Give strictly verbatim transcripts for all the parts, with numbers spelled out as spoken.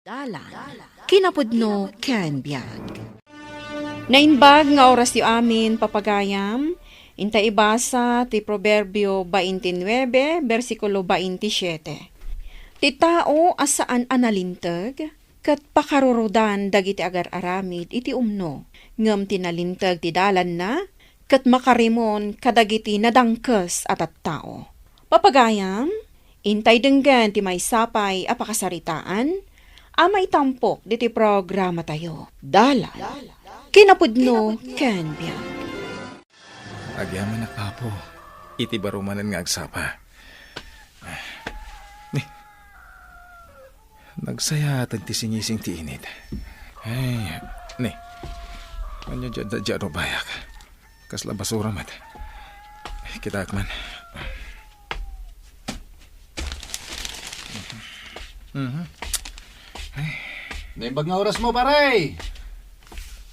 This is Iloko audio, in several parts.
Dalan, kinapudno ken biag. Naimbag nga orasyo amin, papagayam, intay ibasa ti Proverbio twenty-nine, bersikulo twenty-seven. Ti tao a saan a nalinteg, ket pakarurudan dagiti agar-aramid iti umno, ngem ti nalinteg ti dalanna, ket makarimon kadagiti nadangkes a tattao. Papagayam, intay denggen ti maysa pay a pakasaritaan a maitampok diti programatayo. Dalan, kinapudno ken biag. Agyamanak, Apo, iti baro manen nga agsapa. Ni, nagsayaat ti singising ti init. Ay, ni, ania diay, diay arubayak? Kasla basura met. Kitaek man. Mhm. Naimbag nga orasmo, pare!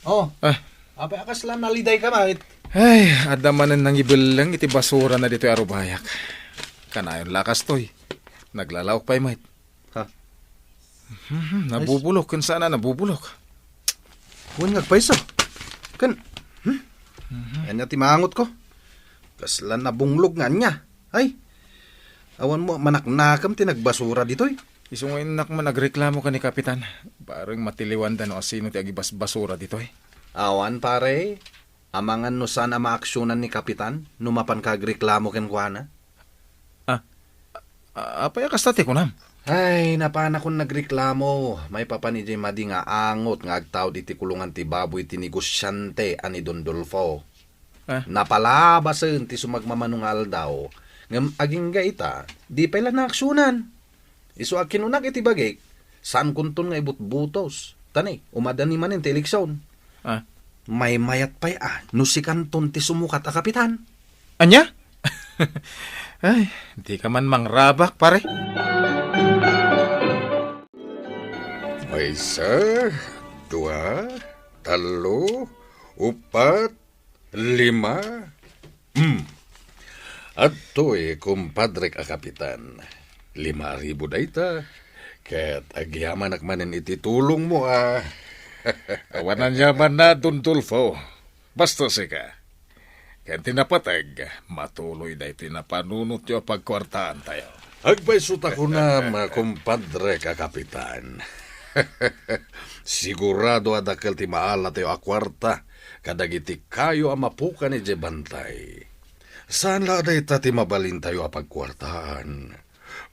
Oh, Ah. Apay a kasla nalidayka met? Ay, adda manen nangibelleng iti basurana ditoy arubayak. Kanayon la kastoy. Naglalaok pay met. Ha? Mhm, nabubulok, ken saan a nabubulok. Wen nga agpayso. Ken, hmm? Mhm. Ania ti maangotko? Kasla nabunglog nga ania? Ay, awan mo manaknakam ti nagbasura ditoy. Isu nga innak man agreklamo ken ni Kapitan. Bareng matiliwanda no asino ti agibasbasura ditoy. Awan, pare. Amangan no saan a maaksionan ni Kapitan no mapanka agreklamo kenkuana. Ah, a-, apay a kasta ti kunam? Ay, napanakon nagreklamo maipapan idiay madi nga angot nga agtaud iti kulongan ti baboy ti negosiante a ni Don Dolfo. Ah. Napalabasen ti sumagmamano nga aldaw, ngem agingga ita, di pay la naaksionan. Isu a kinunak iti bagik, saankonton nga ibutbutos. Ta ni, umadani manen ti eleksion. Ah. Maymayat pay a no sikanton ti sumukat a kapitan. Ania? Ay, di ka man mangrabak, pare. Maysa, dua, tallo, upat, lima. Hmm. Adtoy, kumpadrek a kapitan. Lima a ribu dayta. Ket agyamanak manen iti tulongmo a. Awan aniamanna, Don Dolfo. Basta sika. Ken ti napateg, matuloy daytoy napanunotyo a pagkuartaantayo. Agpayso ta kunam, kumpadrek a kapitan. Sigurado a dakkel ti maalatayo a kuarta kadagiti kayo a mapukan idiay bantay. Saan la a dayta ti mabalintayo a pagkuartaan.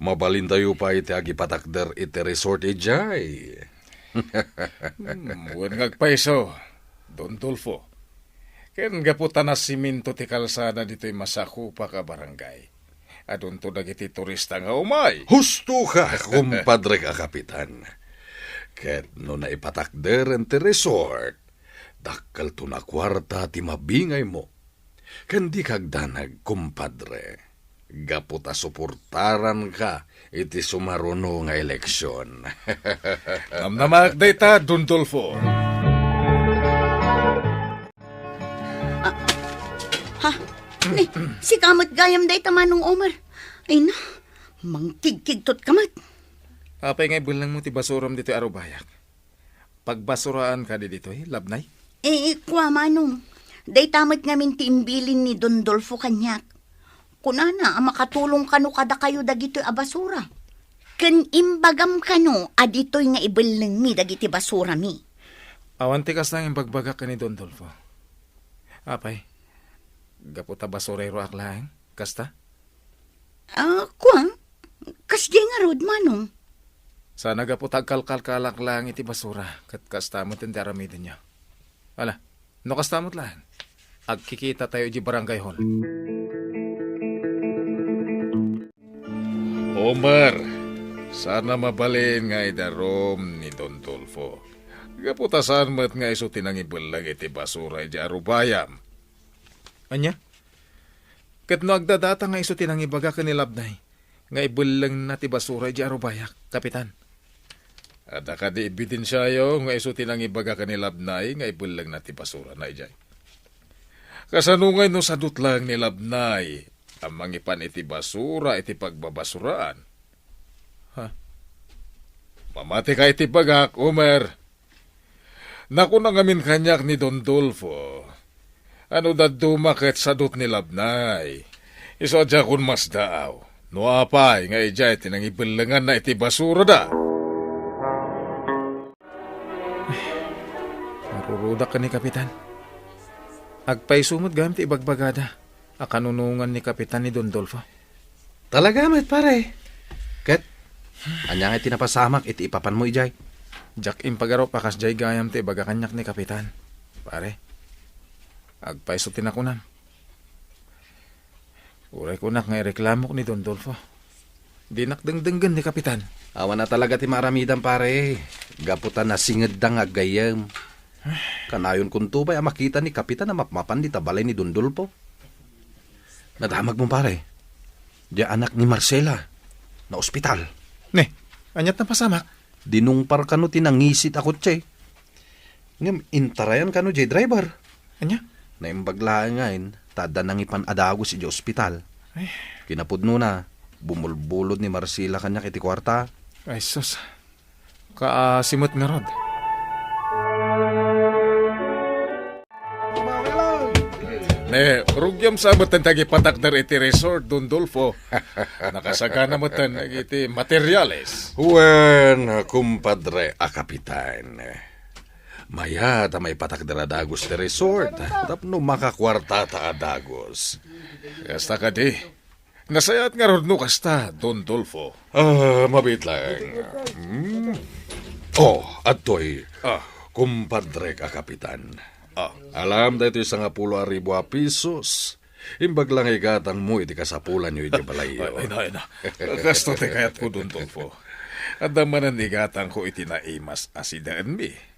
Mabalintayo pay ti agipatakder iti resort idiay. Hmm, wen nga agpayso, Don Dolfo. Ken gapu ta nasiminto ti kalsada ditoy masakupak a barangay, adunto dagiti turista nga umay. Husto ka, kumpadrek a kapitan. Ket no naipatakderen ti resort, dakkelton a kuarta ti mabingaymo. Ken dika agdanag, kumpadre, gapu ta suportaranka iti sumaruno nga eleksion. Namnamaak dayta, Don Dolfo. Ah, ha? Ni, sika met gayam dayta, Manong Omar. Ay na, mangkigkigtot ka met. Apay nga ibellengmo ti basuram ditoy arubayak? Pagbasuraan kadi ditoy, Labnay? Eh, kua, Manong. Dayta met ngamin ti imbilin ni Don Dolfo kaniak. Kunana a makatulong kano kadakayo dagitoy a basura. Ken imbagam kano a ditoy nga ibellengmi dagiti basurami. Awan ti kasta nga imbagbagak ken ni Don Dolfo. Apay, gapu ta basurero ak laeng? Kasta? Ah, kua? Kasdiay ngarud, Manong? Sana gapu ta agkalkalkalak laeng iti basura, ket kasta met ti aramidenyo. Ala, no kasta met laeng, agkikitatayo idiay barangay hall. Omer, sana mabalin nga idarum ni Don Dolfo. Gapu ta saan met nga isu ti nangibelleng iti basura idiay arubayam. Ania? Ket no agdadata nga isu ti nangibaga ken ni Labnay nga ibellengna ti basura idiay arubayak, Kapitan? Adda kadi ebidensiayo nga isu ti nangibaga ken ni Labnay nga ibellengna ti basurana idiay? Kasano ngay no sadut laeng ni Labnay a mangipan iti basura iti pagbabasuraan? Ha? Mamatika iti bagak, Omer. Nakuna ngamin kaniak ni Don Dolfo, ano dadduma ket sadut ni Labnay. Isu a diakon masdaaw. No apay nga idiay ti nangibellenganna iti basurada. Narurudak ken ni Kapitan. Agpayso met gayam ti ibagbagada a kanunongan ni Kapitan ni Don Dolfo. Talaga met, pare. Ket, ania nga ti napasamak iti ipapanmo idiay? Diak impagarup a kasdiay gayam ti ibaga kaniak ni Kapitan, pare. Agpayso ti nakunam. Uray kunak nga ireklamok ni Don Dolfo. Dinak dengdenggen ni Kapitan. Awan a talaga ti maaramidam, pare. Gapu ta nasingedda nga aggayyem. Kanayon kunto pay a makita ni Kapitan a mapmapan dita balay ni Don Dolfo. Nadamagmo, pare. Diay anak ni Marcela. Naospital. Ne, aniat napasamak? Dinungpar kano ti nangisit a kotse. Ngem intarayan kano diay driver. Ania? Naimbag laeng ngayen, ta adda nangipan a dagus idiay ospital. Ay. Kinapudnona, bumulbulod ni Marcela kaniak iti kuarta. Ay, sus. Kaasi met ngarud. Ne, rugiam sa met ti agipatakder iti resort, Don Dolfo. Nakasagana met iti materials. Wen, kumpadre a kapitan. Mayat a maipatakder a dagus ti resort tapno makakuartata a dagus. Kasta kadi, nasayaat ngarud no kasta, Don Dolfo. Ah, mabiit laeng. Hmm. Oh, adtoy. Ah. Kumpadrek a kapitan. Ah. Alam daytoy sangapulo a ribu a pisos. Imbag la nga igatangmo iti kasapulanyo iti balayyo. Ay, ay na, ay na. Kasto ti kayatko, Don Dolfo. Adda manen igatangko iti naimas a sidaenmi.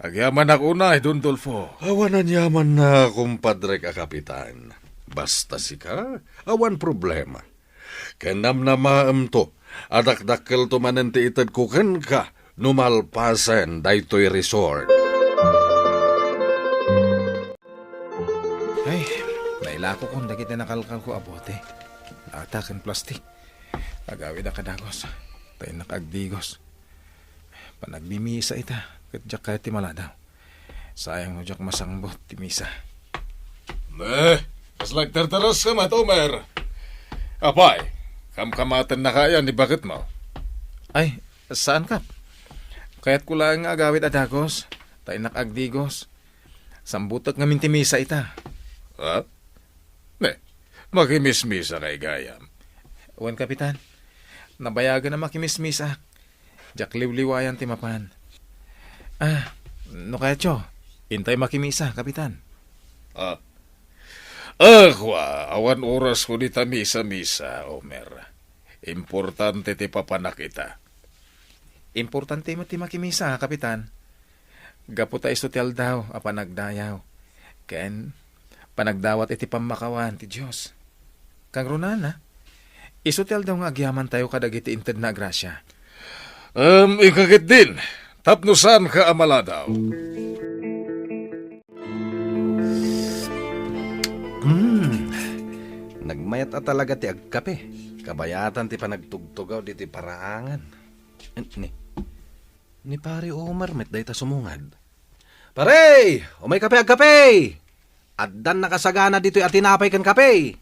Agyamanak unay, Don Dolfo. Awan aniamanna, kumpadrek a kapitan. Basta sika, awan problema. Ken namnamaemto a dakdakkelto manen ti itedko kenka no malpasen daytoy resort. Ay, nailakokon dagiti nakalkalko a bote, lata ken plastik. Agawidak a dagus, ta innak agdigos. Panagmimisa ita, ket diak kayat ti maladaw. Sayang no diak masangbut ti misa. Ne, kasla agtartaras ka met, Omer. Apay, kamkamatennaka aya ni baketmo? Ay, saan, Kap. Kayatko laeng nga agawid a dagus, ta innak agdigos. Sambutek ngamin ti misa ita. Ha? Ne, makimismisa kay gayam. Wen, Kapitan. Nabayagen a makimismisa. Diak liwliwayan ti mapan. Ah, no kayatyo, intay makimisa, Kapitan. Ah. Ah, kua, awan oras ko dita misa-misa, Omer. Importante ti papanak ita. Importante met ti makimisa, Kapitan. Gapu ta isu ti aldaw a panagdayaw ken panagdawat iti pammakawan ti Dios. Kangrunana, isu ti aldaw nga agyamantayo kadagiti intedna a grasia. Em, ikakit din, tapno saanka a maladaw. Hmm. Nagmayat a talaga ti agkape. Kabayatan ti panagtugtugaw diti paraangan. Ni, ni Pare Omar met dayta sumungad. "Pare! Umay kape, agkape! Addan nakasagana ditoy a tinapay ken kape!"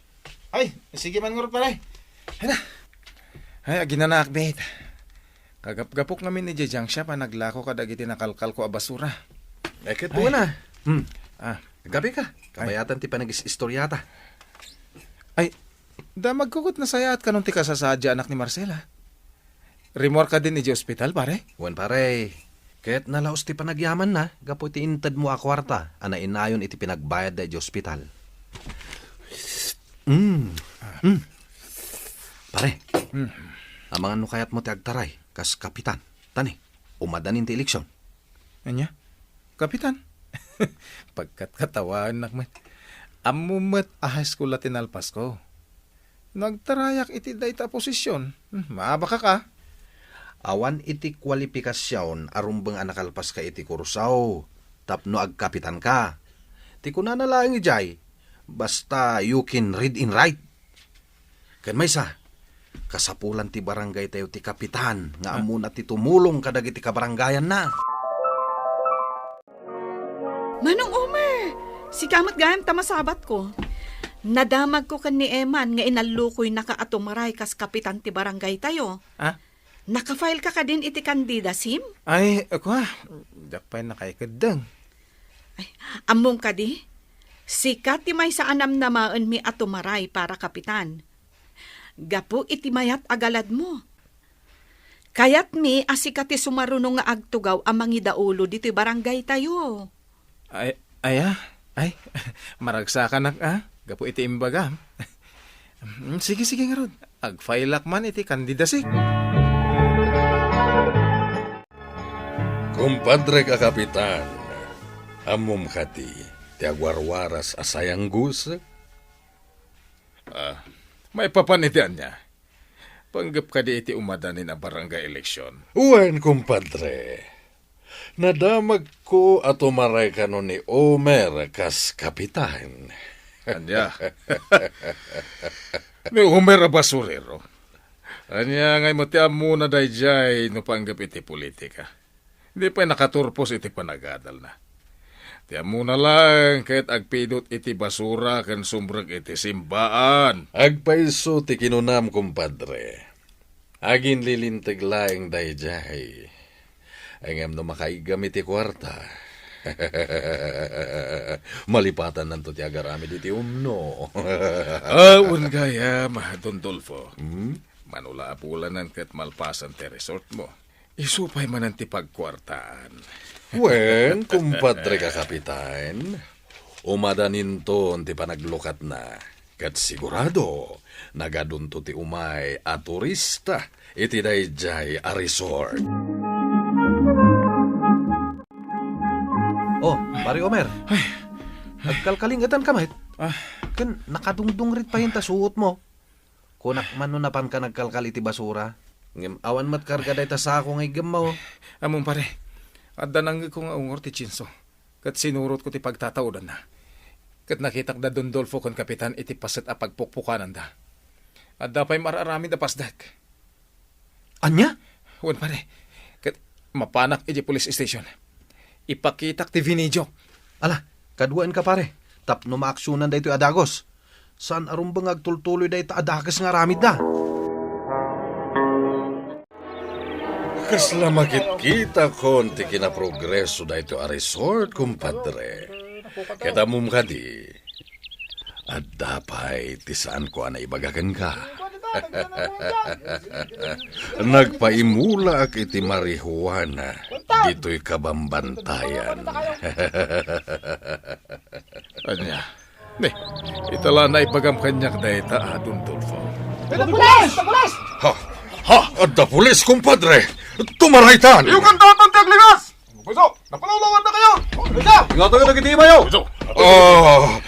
Ay, sige man ngarud, pare. Ay na. Ay, aginanaak, bet. Kagapgapok ngamin idiay junk shop a naglako kadagiti nakalkalko a basura. Ay, ket Ay. Buwan na. Hmm. Ah. Agkape ka. Ay. Kabayatan ti panagis-istoryata. Ay, damagko ket nasayaat kanon ti kasasaad ti anak ni Marcela. Rimmuar kadin idiay ospital, pare? Wen, pare. Ket nalaus ti panagyamanna gapu iti intedmo a kuarta a nainayon iti pinagbayadda idiay ospital. Mm. Mm. Pare, Mm. amangan no kayatmo ti agtaray kas kapitan. Ta ni, umadanin ti eleksion. Ania? Kapitan? Pagkatkatawaennak met. Ammom met a high school la ti nalpasko. No agtarayak iti dayta a posision, hmm, maabakak a. Awan iti kualipikasion a rumbeng a nakalpaska iti kurso tapno agkapitanka. Ti kunana laeng idiay, basta you can read and write. Ken maysa, Kasapulan ti barangaytayo ti kapitan nga Ah. ammona ti tumulong kadagiti kabarangayanna. Manong Omer, sika met gayam ta masabatko. Nadamagko ken ni Eman nga inallukoynaka a tumaray kas kapitan ti barangaytayo. Ah? Naka-file ka kadin iti candidacy? Ay, ako, ah, diak pay nakaikeddeng. Ay, ammom kadi? Sika ti maysa a namnamaenmi a tumaray para kapitan. Gapu iti mayat a galadmo. Kayatmi a sika ti sumaruno nga agtugaw a mangidaulo ditoy barangaytayo. Ay, aya? Ay, maragsakanak, ah, gapu iti imbagam. Mm, sige, sige ngarud. Agfailak man iti candidacy. Kumpadre ka kapitan, ammom kadi ti agwarwaras a sayanggus? Ah, maipapan iti ania? Panggep kadi iti umadanin a barangay eleksyon? Wen, kumpadre. Nadamagko a tumaray kano ni Omer kas kapitan. Ania? Ni Omer a basurero? Ania ngay met ti ammona daydiay no panggep iti politika? Di pay nakaturpos iti panagadalna. Ti ammona laeng ket agpidot iti basura ken sumrek iti simbaan. Agpayso ti kinunam, kumpadre. Aginlilinteg laeng daydiay. Ngem no makaiggam iti kuarta, malipatannanto ti agaramid iti umno. Ah, wen gayam, Don Dolfo. Hmm? Mano la a bulanen ket malpasen ti resortmo. Isu pay manen ti pagkuartaan. Wen, kumpadre ka kapitan, umadaninton ti panaglukatna. Ket sigurado, nagadunto ti umay a turista iti daydiay a resort. Oh, Pare Omer. Ay. Agkalkalingetan ka met? Ah. Ken nakadungdungrit pay ta suot mo. Kunak man no napanka nagkalkal iti basura. Ngem awan met karga dayta sako nga iggemmo. Ammom, pare, adda nangngegko nga ungor ti tsinso. Ket sinurotko ti pagtataudanna. Ket nakitak da Don Dolfo ken Kapitan iti paset a pagpukpukananda. Adda pay mar-aramid a pasdek. Ania? Wen, pare. Ket mapanak idiay police station. Ipakitak ti video. Ala, kaduaenka, pare. Tapno maaksionan daytoy a dagus. Saan a rumbeng nga agtultuloy dayta a dakes nga aramidda. Kasla makitkitakon ti kinaprogreso daytoy a resort, kumpadre. Ket ammom kadi, adda pay ti saanko a naibaga kenka. Nagpaimulaak iti marijuana ditoy kabambantayan. Ania? Ne, ita la naibagam kaniak dayta a Don Dolfo. Adda pulis! Adda pulis! Ha? Ha? Adda pulis, kumpadre! Tumaraytan! Iyokan daton ti agligas! Puso, napalawlawan na kayo! Puso! Ingatan dagiti imayo! Puso! Ah,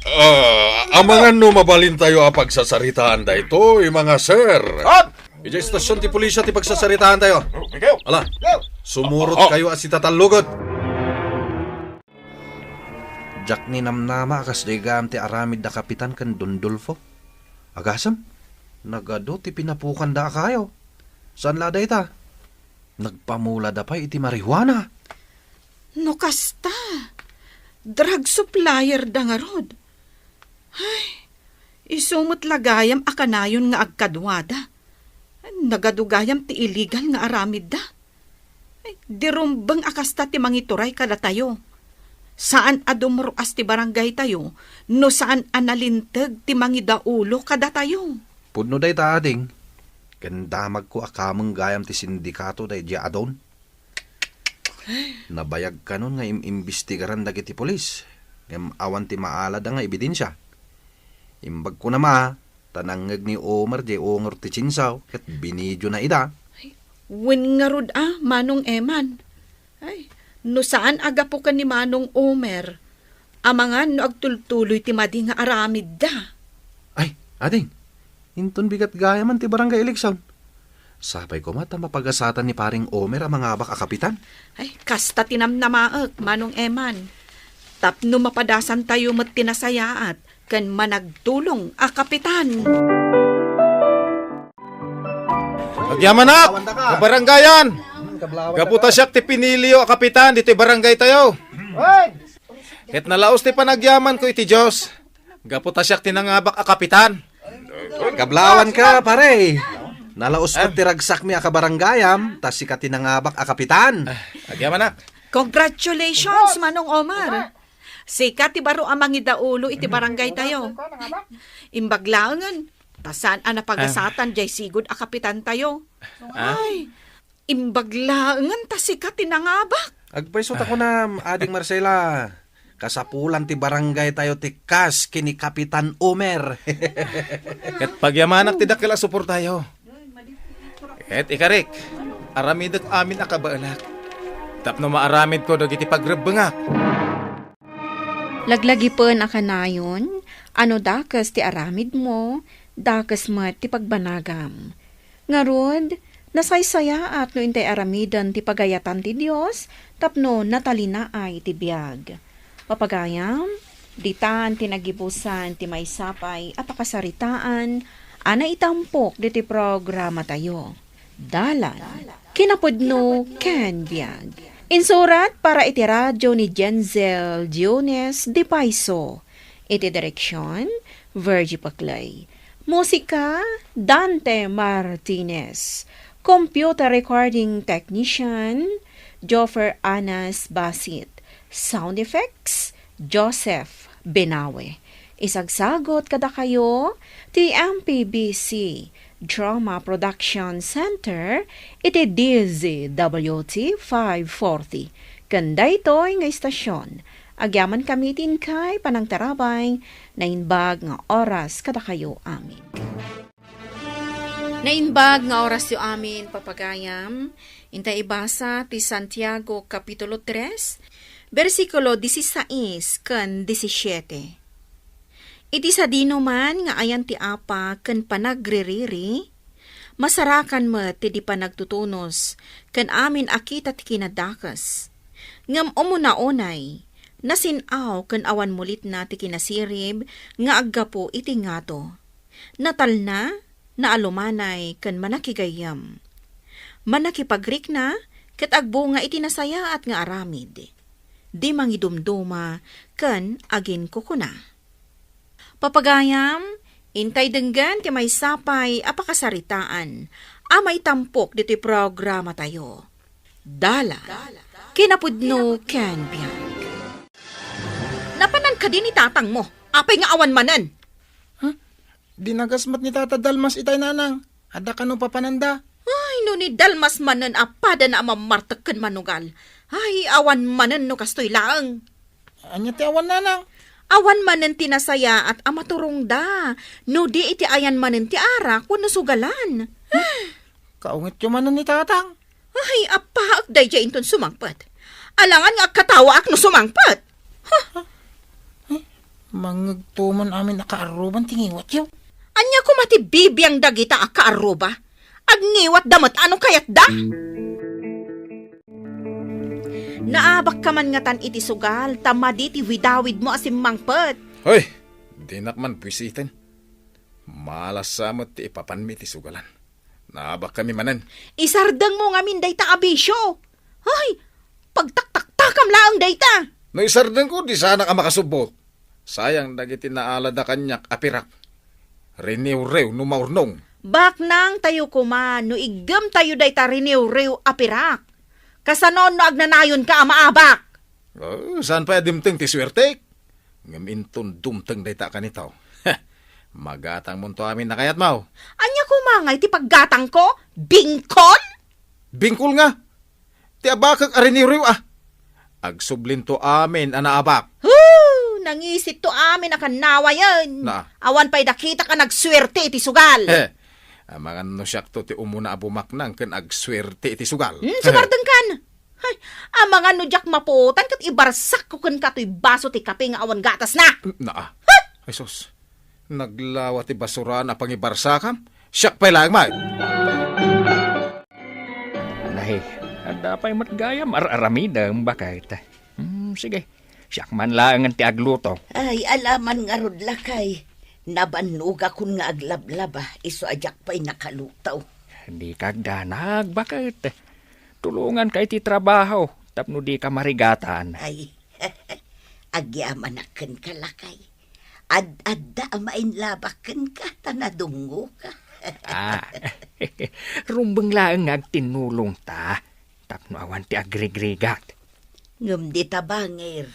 ah, amangan no mabalintayo a pagsasaritaan daytoy, mga sir. At? Idiay estasyon ti pulisya ti pagsasaritaantayo. Oh, thank you. Ala, sumurot kayo a sitatallugot. Diak ninamnama a kasdiay gayam ti aramid da Kapitan ken Don Dolfo. Agasem, nagadu ti pinapukanda a kayo. Saan la dayta? Nagpamulada pay iti marijuana. No kasta, drug supplier da ngarud. Ay, isu met la gayam a kanayon nga agkaduada. Nagadu gayam ti illegal nga aramidda. Ay, di rumbeng a kasta ti mangituray kadatayo. Saan a dumruas ti barangaytayo no saan a nalinteg ti mangidaulo kadatayo. Pudno dayta, ading. Ken damagko a kameng gayam ti sindikato daydiay a Don. Nabayag kanon nga im-imbestigaran dagiti pulis, ngem awan ti maalada nga ebidensia. Imbagko na ma, ta nangngeg ni Omer diay ungor ti tsinsaw ket binidiona ida. Wen ngarud a, Manong Eman. Ay, no saan a gapu ken ni Manong Omer, amangan no agtultuloy ti madi nga aramidda. Ay, ading, inton bigat gayamen ti barangay eleksyon. Sapay koma ta mapagasatan ni Paring Omer a mangabak a kapitan. Ay, kasta ti namnamaek, Manong Eman. Tapno mapadasantayo met ti nasayaat ken managtulong a kapitan. Agyamanak, kabarangayan! Gapu ta siak ti piniliyo a kapitan ditoy barangay tayo. Ket nalaus ti panagyamanko iti Dios. Gapu ta siak ti nangabak a kapitan. Kablawanka, pare. Nalaus met ti ragsakmi a kabarangayam, ta sika ti nangabak a kapitan. Agyamanak. Congratulations, Manong Omar. Sika ti baro a mangidaulo iti barangay tayo. Imbag laengen, ta saan a napagasatan jay sigud a kapitan tayo. Ay, imbag laengen ta sika ti nangabak. Agpayso ta kunam, Ading Marcela. Kasapulan ti barangay tayo ti kas ken ni Kapitan Omer. Ket pagyamanak ti dakkel a suportayo. Ket ikarik, aramidek amin a kabaelak. Tapno maaramidko dagiti pagrebbengak. Laglagipen a kanayon, a no dakes ti aramidmo, dakes met ti pagbanagam. Ngarud, nasaysayaat no intay aramiden ti pagayatan ti Dios tapno natalinaay ti biag. Papagayam, ditan ti nagibusan ti maysa pay a pakasaritaan a naitampok ditoy programatayo. Dalan, kinapudno ken biag. Insurat para iti radyo ni Jenzel Diones de Paiso. Iti direksion, Virgie Paclay. Musika, Dante Martinez. Computer recording technician, Joffer Anas Basit. Sound effects, Joseph Benawe. Isagsagot kadakayo ti M P B C Drama Production Center iti D Z W T five forty. Ken daytoy nga istasyon, agyamankami ti inkay panangtarabay, naimbag nga oras kadakayo amin. Naimbag nga orasyo amin, papagayam. Intay ibasa ti Santiago Kapitulo tres, bersikulo disisais ken disisiete. Iti sadinoman nga ayan ti apa ken panagririri, masarakan met ti di panagtutunos ken amin a kita ti kinadakes. Ngem umuna unay, nasin-aw ken awan mulitna ti kinasirib nga aggapu iti ngato. Natalna, naalumanay, ken manakigayyem. Manakipagrikna ket agbunga iti nasayaat nga aramid. Di mangidumduma ken aginkukuna. Papagayam, intay denggen ti maysa pay a pakasaritaan a maitampok ditoy programatayo. Dalan, kinapudno ken biag. Napanan kadi ni tatangmo? Apay nga awan manen? Huh? Dinagas met ni Tata Dalmas itay, nanang. Adda kano papananda? Ay, no ni Dalmas manen a padana a mammartek ken manugal. Ay, awan manen no kastoy laeng. Ania ti awan, nanang? Awan manen ti nasayaat a maturongda, no di iti ayan manen ti arak wenno sugalan. Kaungetyo manen ni tatang. Ay, appaak daydiay inton sumangpet. Alangan nga agkatawaak no sumangpet. Huh? Ay, mangngegto man amin a kaarruban ti ngiwatyo. Ania koma ti bibiang dagita a kaarruba? Agngiwatda met a no kayatda? Naabakka man ngatan iti sugal ta madi ti widawidmo a simmangpet. Hoy, dinak man buisiten. Malasa met ti ipapanmi iti sugalan. Naabakkami manen. Isardengmo ngamin dayta a bisio. Ay, pagtaktaktakam laeng dayta. No isardengko, di saanak a makasubbo. Sayang dagiti naalada kaniak a pirak. Riniwriw no maurnong. Baknangtayo koma no iggemtayo dayta riniwriw a pirak. Kasano no agnanayonka a maabak? Oh, saan pay a dimteng ti suertek? Ngem inton dumteng dayta a kanito, magatangmonto amin a kayatmo. Ania koma ngay ti paggatangko? Bingkol? Bingkol nga! Ti abakek a riniwriw a. Agsublinto amin a naabak. Hoo! Nangisitto amin a kannawayen. Na. Awan pay dakitak a nagsuerte iti sugal. He. Amangan no siakto ti umuna a bumaknang ken agsuerte iti sugal. Hmm, sumardengkan. Hay, amangan no diak mapuotan ket ibarsakko kenka toy baso ti kape nga awan gatasna. Na. Ay, sus. Naglawa ti basuraan a pangibarsakam. Siak pay laeng met. Nay, adda pay met gayam ar-aramidem, baket. Hmm, sige. Siak man laengen ti agluto. Ay, alaman ngarud, lakay. Nabannogakon nga aglablaba, isu a diak pay nakaluto. Dika agdanag, baket. Tulonganka iti trabaho tapno dika marigatan. Ay, agyamanak kenka, lakay. Ad-adda a mainlabak kenka ta nadungoka. Ah, rumbeng laeng nga agtinnulongta tapno awan ti agrigrigat. Ngem dita bangir,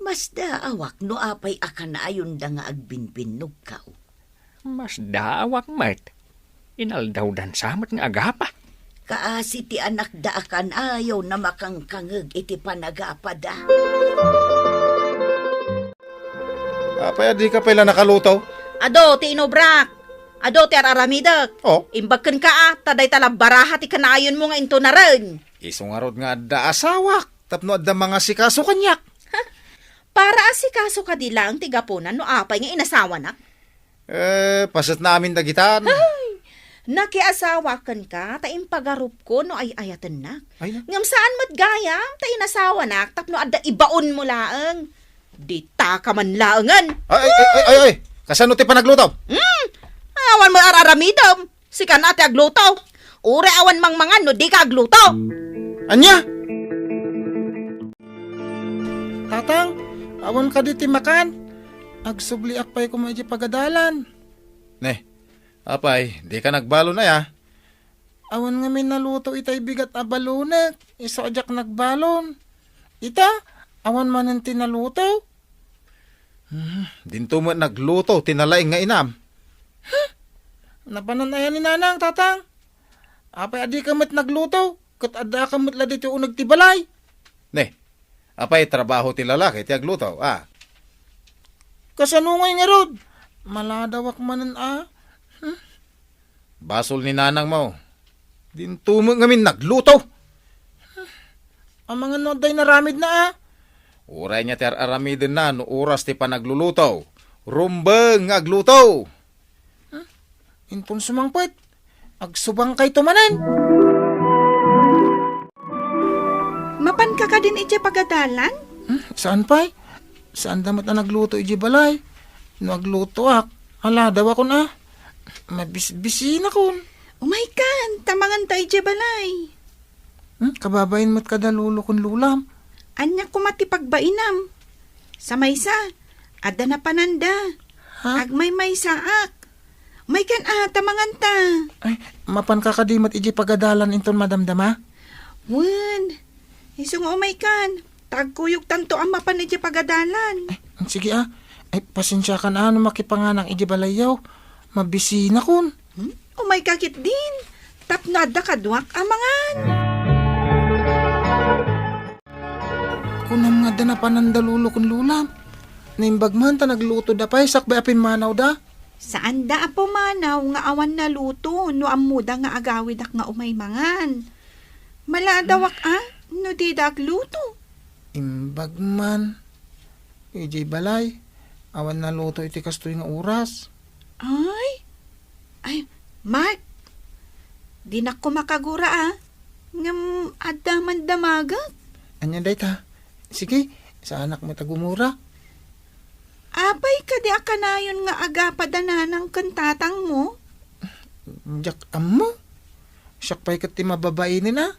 masdaawak no apay a kanayonda nga agbinbinnogkaw. Masdaawak met. Inaldawdansa met nga agapa. Kaasi ti anakda a kanayon a makangkangeg iti panagapada. Apay a dika pay la nakaluto? Adu ti inubrak. Adu ti ar-aramidek. Oh? Imbag kenka, a, ta dayta la baraha ti kanayonmo nga intunaren. Isu ngarud nga adda asawak tapno adda mangasikaso kaniak. Para asikaso kadi laeng ti gapuna no apay nga inasawanak? Eh, paset na amin dagitan. Ay! Nakiasawa kenka ta impagarupko no ay-ayatennak. Ay na. Ngem saan met gayam ta inasawanak tapno adda ibaonmo laeng. Ditaka man laengen. Ay, ay, ay, ay, ay, ay. Kasano ti panagluto? Hmm? Awan mo ar-aramidem. Sika na ti agluto. Uray awan mangmangan no dika agluto. Ania? Tatang, awan kadi ti makan? Agsubliak pay koma idiay pagadalan. Ne, apay, dika nagbalon aya? Awan ngamin naluto itay bigat a balonek, isu a diak nagbalon. Ita, awan manen ti naluto. Hmm, dinto met nagluto ti nalaing nga inam. Huh? Napanan aya ni Nanang, Tatang? Apay a dika met nagluto, ket addaak met la ditoy uneg ti balay? Ne, apay trabaho ti lalaki ti agluto, a? Kasano ngay ngarud? Maladawak manen a. Hmm? Basol ni nanangmo. Dinto met ngamin nagluto. Amangan no adda inaramidna a. Uray nia ti ar-aramidenna no oras ti panagluluto. Rumbeng nga agluto. Hmm? Inton sumangpet, agsubangkayto manen. Mapanka kadin idiay pagadalan? Hmm, saan pay? Saanda met a nagluto idiay balay. No aglutoak, aladawakon a. Mabisbisinakon. Umaykan, ta manganta idiay balay. Hmm, kababain met kada lolo ken lolam. Ania koma ti pagbainam? Sa maysa, adda napananda. Ha? Agmaymaysaak. Umaykan a, ta manganta. Ay, mapanka kadi met idiay pagadalan inton madamdama? Wen, isu nga umaykan, ta agkuyogtanto a mapan idiay pagadalan. Ay, sige a. Ay, pasensiakan a no makipanganak idiay balayyo. Mabisinakon. Hmm? Umayka ketdin, tapno adda kaduak a mangan. Kunam nga adda napananda lolo ken lolam. Naimbag man ta naglutoda pay sakbay a pimmanawda. Saanda a pumanaw nga awan naluto no ammoda nga agawidak nga umay mangan. Maladawak a no dida agluto. Imbag man. Idiay balay, awan naluto iti kastoy nga oras. Ay? Ay, Mark, dinak koma kagura a. Ngem adda man damagek. Ania dayta? Sige, saanak met a gumura. Apay kadi a kanayon nga agapada nanang ken tatangmo? Diak ammo. Siak pay ket ti mababainen a.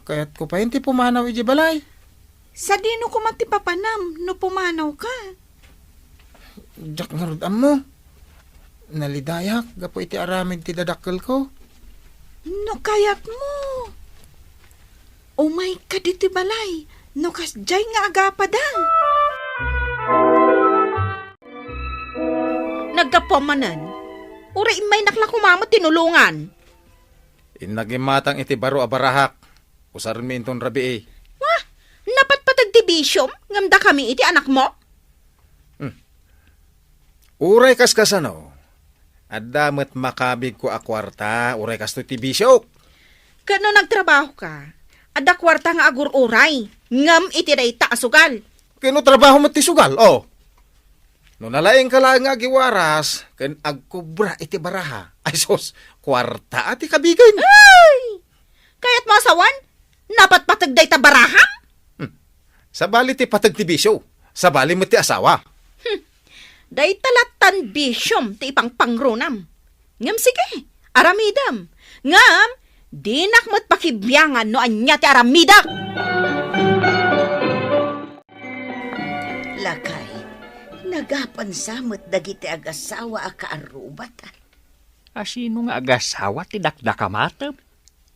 Kayatko pay ti pumanaw idiay balay. Sadino koma ti papanam no pumanawka? Diak ngarud ammo. Nalidayak gapu iti aramid ti dadakkelko. No kayatmo, umayka ditoy balay no kasdiay nga agapada. Naggapuam manen, uray immaynak la koma met tinulongan. Innak imatang iti baro a barahak. Usarenmi inton rabii. Wah! Napatpateg ti bisiom ngem dakami iti anakmo? Hmm. Uray kaskasano, adda met makabigko a kuarta, uray kastoy ti bisiok. Ket no nagtrabahoka, adda kuarta nga agur-uray, ngem iti dayta a sugal. Ket no trabaho met ti sugal, o. No nalaingka laeng nga agiwaras ken agkubra iti baraha, ay sus, kuarta a ti kabigen. Ay! Kayatmo a sawen, napatpateg dayta baraham? Hmm. Sabali ti pateg ti bisio, sabali met ti asawa. Hmm. Dayta lattan bisiom ti ipangpangrunam. Ngem sige, aramidem. Ngem, dinak met pakibiangan no ania ti aramidek. Lakay, nagapansa met dagiti agasawa a kaarrubat. A sino nga agasawa ti dakdakamatem?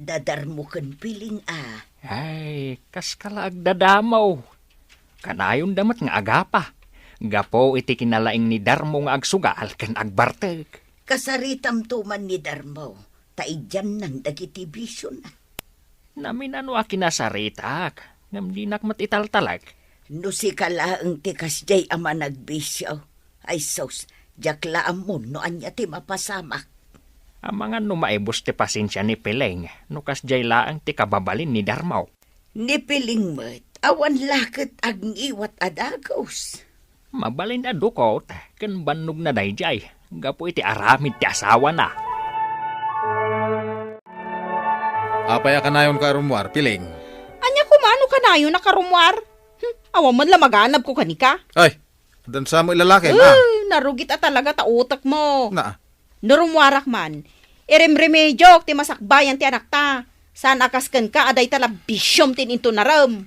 Da Darmo ken Piling a. Ay, kaska la agdadamaw. Kanayonda met nga agapa. Gapu iti kinalaing ni Darmo nga agsugal ken agbartek. Kasaritamto man ni Darmo, ta idiannan dagiti bisiona. Naminano a kinasaritak, ngem dinak met italtalek. No sika laeng ti kasdiay a managbisio, ay sus, diak la ammo no ania ti mapasamak. Amangan no maibus ti pasensia ni Piling, no kasdiay laeng ti kababalin ni Darmo. Ni Piling met, awan la ket agngiwat a dagus. Mabalin a dukot ken bannogna daydiay gapu iti aramid ti asawana. Apay a kanayonka a rummuar, Piling? Ania koma no kanayon a karummuar? Hmm, awan man la maganabko kanika. Ay, addan sa met lalakim, ah. Eh, narugit a talaga ta utekmo. Na. No rummuarak man, irimremediok ti masakbayan ti anakta. Saan a kas kenka a dayta la bisiom ti intunarem.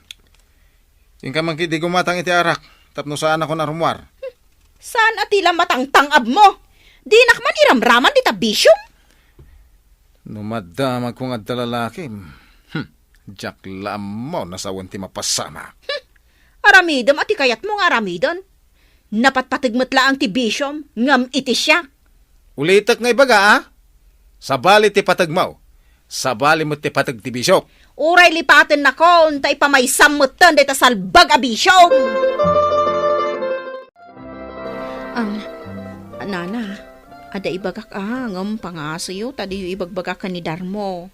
Inka man ketdi gumatang iti arak, tapno saanakon a rummuar. Saan a ti la matangtang-abmo? Dinak man iramraman dita bisiom. No madamagko nga adda lalakim, hmm, diak la ammo no sawen ti mapasamak. Hmm, aramidem a ti kayatmo nga aramiden. Napatpateg met laeng ti bisiom, ngem iti siak. Ulitek nga ibaga, a? Sabali ti pategmo. Sabali met ti pateg ti bisiok. Uray lipatennakon, ta ipamaysam metten dayta salbag a bisiom. Am, nana, adda ibagak a, ngem pangasoyo, ta diyo ibagbagak ken ni Darmo.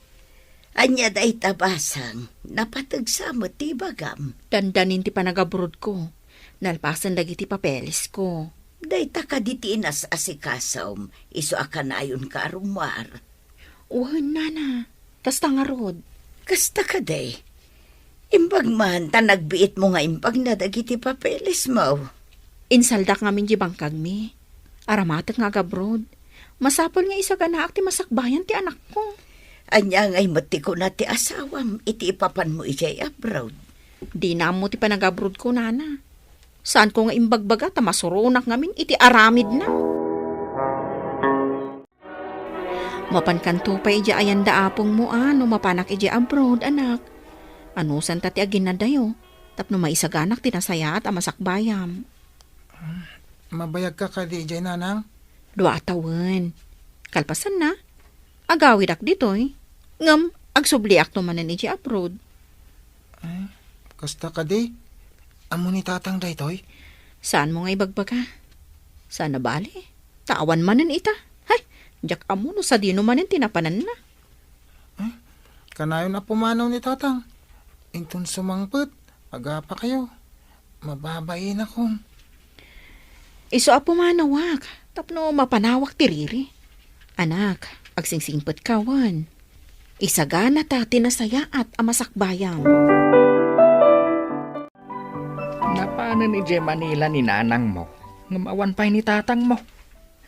Ania dayta, basang? Napateg sa met ti ibagam. Dandanin ti panagabrodko. Nalpasen dagiti papelesko. Dayta kadi ti inas-asikasom, isu a kanayonka a rummuar? Wen, nana. Kasta ngarud. Kasta kadi? Imbag man ta nagbiitmo nga imbagna dagiti papelesmo. Insaldak ngamin di bangkagmi. Aramatek nga agabroad. Masapul nga isaganaak ti masakbayan ti anakko. Ania ngay met ti kuna ti asawam iti ipapanmo idiay abroad? Dina ammo ti panagabroadko, nana. Saanko nga imbagbaga ta masuronak ngamin iti aramidna. Mapankanto pay idiay ayan da apongmo a no mapanak idiay abroad, anak. Anusanta ti aginadayo tapno maisaganak ti nasayaat a masakbayam. Mabayagka kadi idiay, nanang? Dua a tawen. Kalpasanna, agawidak ditoy, ngem agsubliakto manen idiay abroad. Ay, kasta kadi? Ammo ni tatang daytoy? Saanmo nga ibagbaga? Saan a bale? Ta awan manen ita. Hay, diak ammo no sadino manen ti napananna. Ay, kanayon a pumanaw ni tatang. Inton sumangpet, agapakayo. Mababainakon. Isu a pumanawak, tapno mapanawak ti riri. Anak, agsingsingpetka wen. Isaganata ti nasayaat a masakbayam. Napanen idiay Manila ni nanangmo, ngem awan pay ni tatangmo.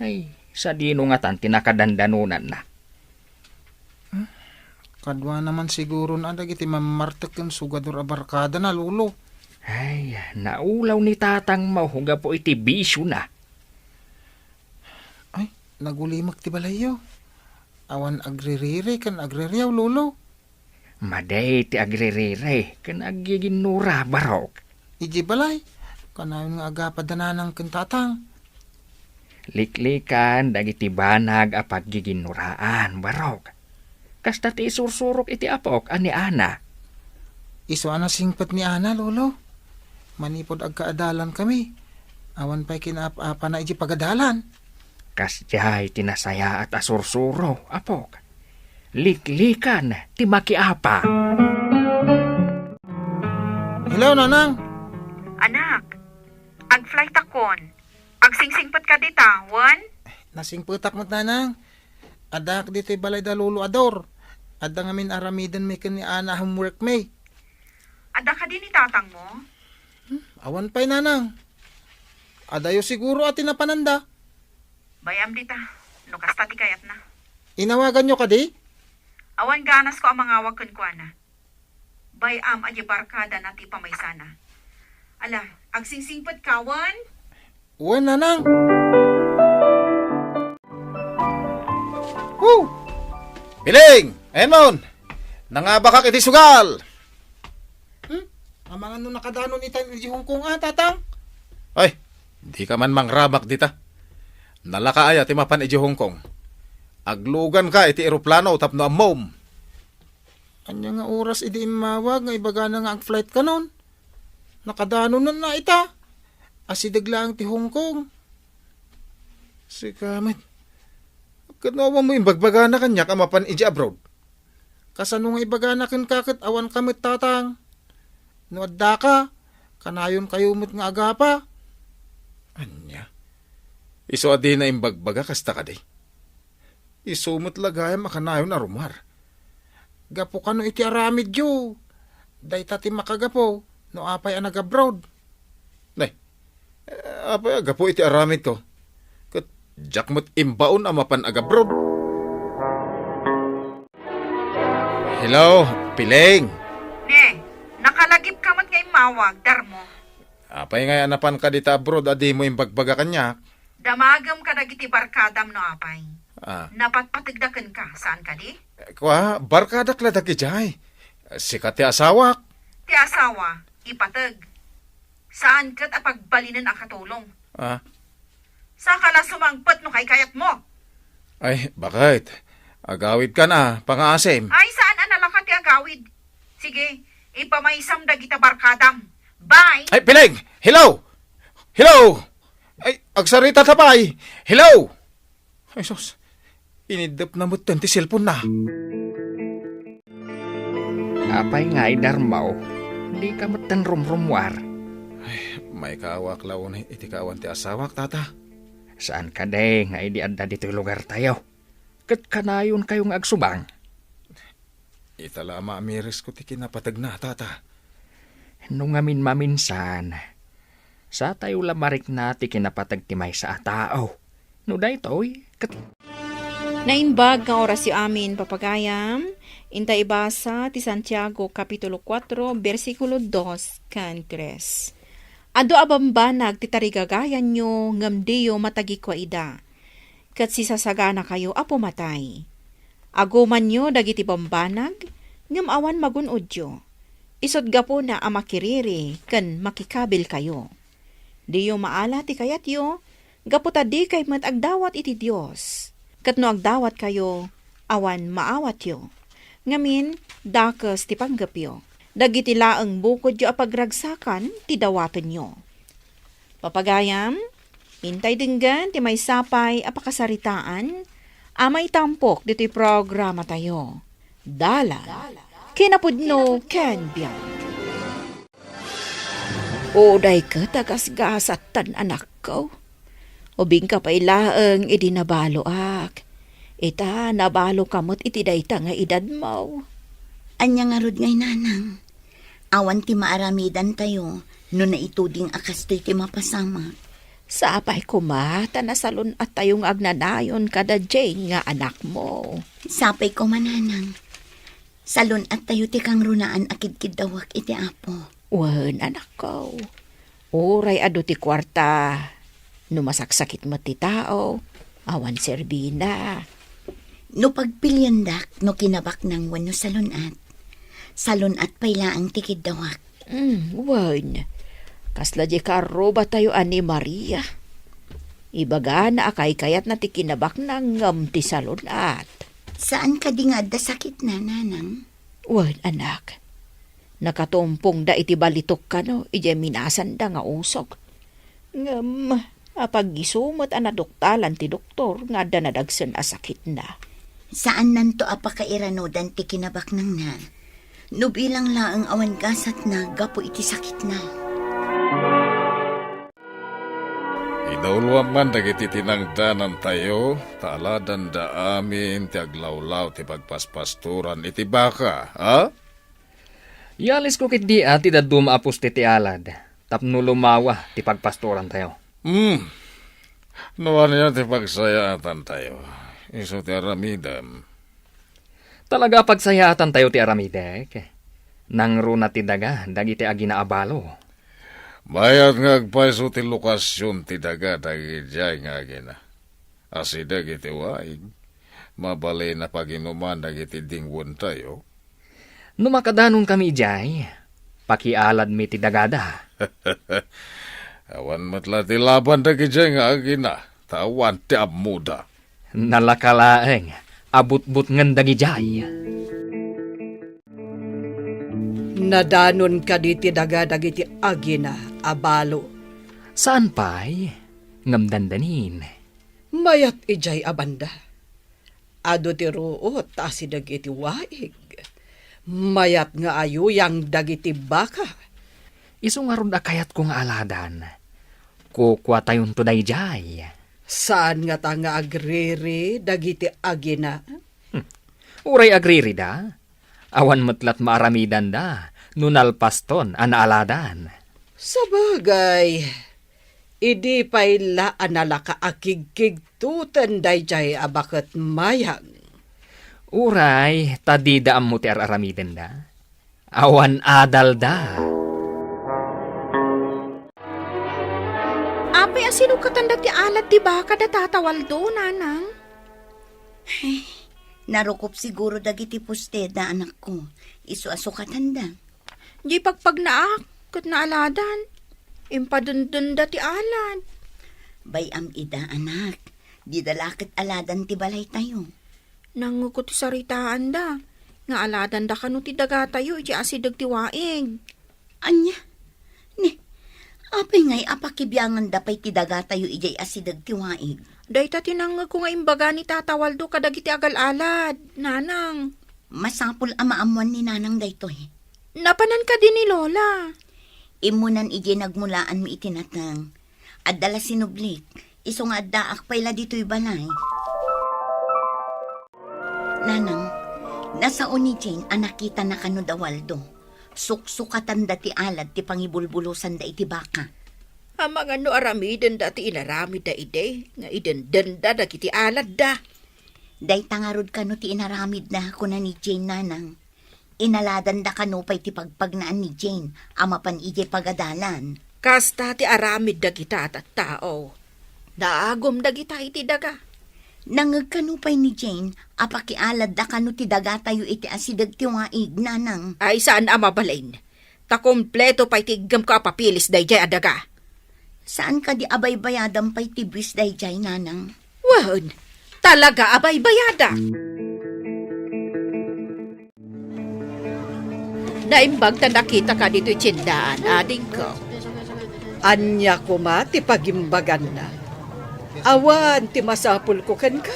Ay, sadino ngatan ti nakadandanonanna? Hmm? Kaduana man siguron a dagiti mammartek ken sugador a barkadana, Lolo. Ay, naulaw ni tatangmo gapu iti bisiona. Ay, nagulimek ti balayyo. Awan agririri ken agririaw, Lolo. Madi ti agririri ken aggiginnura, barok. Idiay balay, kanayon nga agapa da nanang ken tatang. Liklikan dagiti banag a paggiginnuraan, barok. Kasta ti isursurok iti apok a ni Ana. Isu a nasingpet ni Ana, Lolo. Manipud agkaadalankami, awan pay kinaap-apana iti pagadalan. Kasdiay ti nasayaat a sursuro, apok. Liklikan ti makiapa. Hello, Nanang! Anak, ag-flight akon. Agsingsingpet ka dita, wen? Nasingpetak met, Nanang. Addaak ditoy balay da Lolo Ador. Adda ngamin aramidenmi ken ni Ana a homeworkmi. Adda kadi ni tatangmo? Hmm, awan pay, Nanang. Adayo siguro a ti napananda. Bayam dita, no kasta ti kayatna. Inawaganyo kadi? Awan ganasko a mangawag kenkuana. Bay-am a diay barkadana ti pamaysana. Ala, agsingsingpet ka wen? Wen, nanang. Woo! Piling! Ayan mon! Nangabakak iti sugal! Hmm? Amangan no nakadanon itan iti Hong Kong, a, tatang? Ay, dika man mangrabak dita. Nalaka aya ti mapan iti Hong Kong? Agluganka iti eroplano tapno ammom. Ania nga oras idi immawag nga ibagana nga ag-flight kanon? Nakadanonna ita. Asideg laeng ti Hong Kong. Sika met. Ket no awan mo imbagbagana kaniak a mapan iti abroad? Kasano nga ibagana kenka ket awan ka met, tatang? No adda ka, kanayon kayo met nga agapa. Ania? Isu a dina imbagbaga kasta kadi? Isu met la gayam a kanayon a rumar. Gapu kano iti aramidyo. Dayta ti makagapu no apay a nag-abroad. Nay, eh, apay a gapu iti aramidko? Ket diak met imbaon a mapan ag-abroad. Hello, Piling. Ne, nakalagip ka met nga immawag, Darmo. Apay ngay a napanka dita abroad a dimo imbagbaga kaniak? Damagem kadagiti barkadam no apay. Ah. Napatpategda kenka, saan kadi? Kua, barkadak la dagidiay. Sika ti asawak. Ti asawa, ipateg. Saan ket a pagbalinen a katulong. Ah. Saka la sumangpet no kaykayatmo. Ay, bakit? Agawid ka na, pangaasim. Ay, saan a nalaka ti agawid? Sige, ipamaysam dagita barkadam. Bye! Ay, Piling! Hello! Hello! Ay, agsarita ta pay! Hello! Ay, sus. Iniddep na metten ti cellphone na. Apay nga, Darmo? Dika metten rumrummuar. Ay, maikawak la unay iti kaawan ti asawak, tata. Saan kadi nga idi adda ditoy lugartayo? Ket kanayon kayo nga agsubang? Ita la a maamiresko ti kinapategna, tata. No ngamin maminsan, satayo la marikna ti kinapateg ti maysa a tao. No daytoy, ket Naimbag nga orasyo amin, papagayam. Inta ibasa ti Santiago, Kapitulo kuatro, bersikulo dos ken tres. Adu a bambanag ti tarigagayanyo, ngem diyo matagikua ida. Ket sisasaganakayo a pumatay. Agumanyo dagiti bambanag, ngem awan magun-odyo. Isut' gapuna a makiriri ken makikabilkayo. Diyo maala ti kayatyo, gapu ta dikay met agdawat iti Dios. Ket no agdawatkayo, awan maawatyo. Ngamin, dakes ti panggepyo. Dagiti laeng bukodyo a pagragsakan ti dawatenyo. Papagayam, intay denggen ti maysa pay a pakasaritaan a maitampok ditoy programatayo. Dalan, kinapudno ken biag. Uray ket a gasgasattan, anakko. Ubingka pay laeng idi nabaloak. Ita, nabaloka met iti dayta nga edadmo. Ania ngarud ngay, nanang? Awan ti maaramidantayo no naituding a kastoy ti mapasamak. Sapay koma ta nasalun-attayo nga agnanayon kada Jane nga anakmo. Sapay koma, nanang. Salun-attayo ti kangrunaan a kidkiddawak iti Apo. Wen, anakko. Uray adu ti kuarta, no masaksakit met ti tao, awan serbina. No pagpiliendak no kinabaknang wenno salun-at, salun-at pay laeng ti kiddawak. Mm, wen, kasla di karrubatayo a ni Maria. Ibagana a kaykayatna ti kinabaknang ngem ti salun-at. Saan kadi nga adda sakitna, nanang? Wen, anak. Nakatumpongda iti balitok kano idiay minasanda nga usok. Ngem, apag-isu met a naduktalan ti doktor nga adda nadagsen a sakitna. Saannanto a pakairanodan ti kinabaknangna. No bilang laeng awan gasatna gapu iti sakitna. Idawloan man dagiti tinangdanantayo, ta aladanda amin ti aglawlaw ti pagpaspastoran iti baka, ha? Ialisko ketdi a ti dadduma a puste ti alad, tapno lumawa ti pagpastorantayo. Hmm. No ania ti pagsayaatantayo, isu ti aramidem. Talaga a pagsayaatantayo ti aramidek. Nangruna ti daga dagiti agina a balo. Mayat nga agpayso ti lokasion ti daga dagidiay nga agina. Asideg iti waig, mabalin a paginuman dagiti dingwentayo. No makadanonkami idiay, pakialadmi ti dagada. Awan met la ti laban dagidiay nga agina, ta awan ti ammoda. Nalaka laeng a butbutngen dagidiay. Nadanon kadi ti daga dagiti agina a balo? Saan pay, ngem dandanin. Mayat idiay a banda. Adu ti ruot ta asideg iti waig. Mayat nga ayuyang dagiti baka. Isu ngarud a kayatko nga aladan. Kukuatayonto daydiay. Saan ngata nga agriri dagiti agina? Hmm. Uray agririda, awan met lat maaramidanda no nalpaston a naaladan. Sabagay, idi pay la a nalaka a kigkigtuten daydiay a baket mayang. Uray ta dida ammo ti ar-aramidenda. Awan adalda. Apay a sinukatan dagiti alad ti baka da Tata Waldo, nanang? Ay, narukup siguro dagiti poste da, anakko. Isu a sukatanda. Di pagpagnaak, ket naaladan. Impadendenda ti alad. Bay-am ida, anak. Dida la ket aladan ti balaytayo. Nangngegko ti saritaanda, nga aladanda kano ti dagatayo iti asideg ti waig. Ania? Ni, apay ngay a pakibianganda pay ti dagatayo idiay asideg ti waig? Dayta ti nangngegko nga imbaga ni Tata Waldo kadagiti agal-alad, nanang. Masapul a maammuan ni nanang daytoy. Napanan kadi ni Lola? Immunan idiay nagmulaanmi iti nateng. Adda la sinublik, isu nga addaak pay la ditoy balay. Nanang, nasao ni Jane a nakitana kano da Waldo. Suksukatanda ti alad ti pangibulbulosanda iti baka. Amangan no aramidenda ti inaramidda idi nga idendenda dagiti aladda. Dayta ngarud kano ti inaramidda, kuna ni Jane, nanang. Inaladanda kano pay ti pagpagnaan ni Jane a mapan idiay pagadalan. Kasta ti aramid dagita a tattao. Naagum dagita iti daga. Nangngeg kano pay ni Jane a pakialadda kano ti dagatayo iti asideg ti waig, nanang. Ay, saan a mabalin. Ta kompleto pay ti iggemko a papeles daydiay a daga. Saan kadi a baybayadam pay ti buis daydiay, nanang? Wen, talaga a baybayada. Naimbag ta nakitaka ditoy tiendaan, adingko. Ania koma ti pagimbaganna? Awan ti masapulko kenka.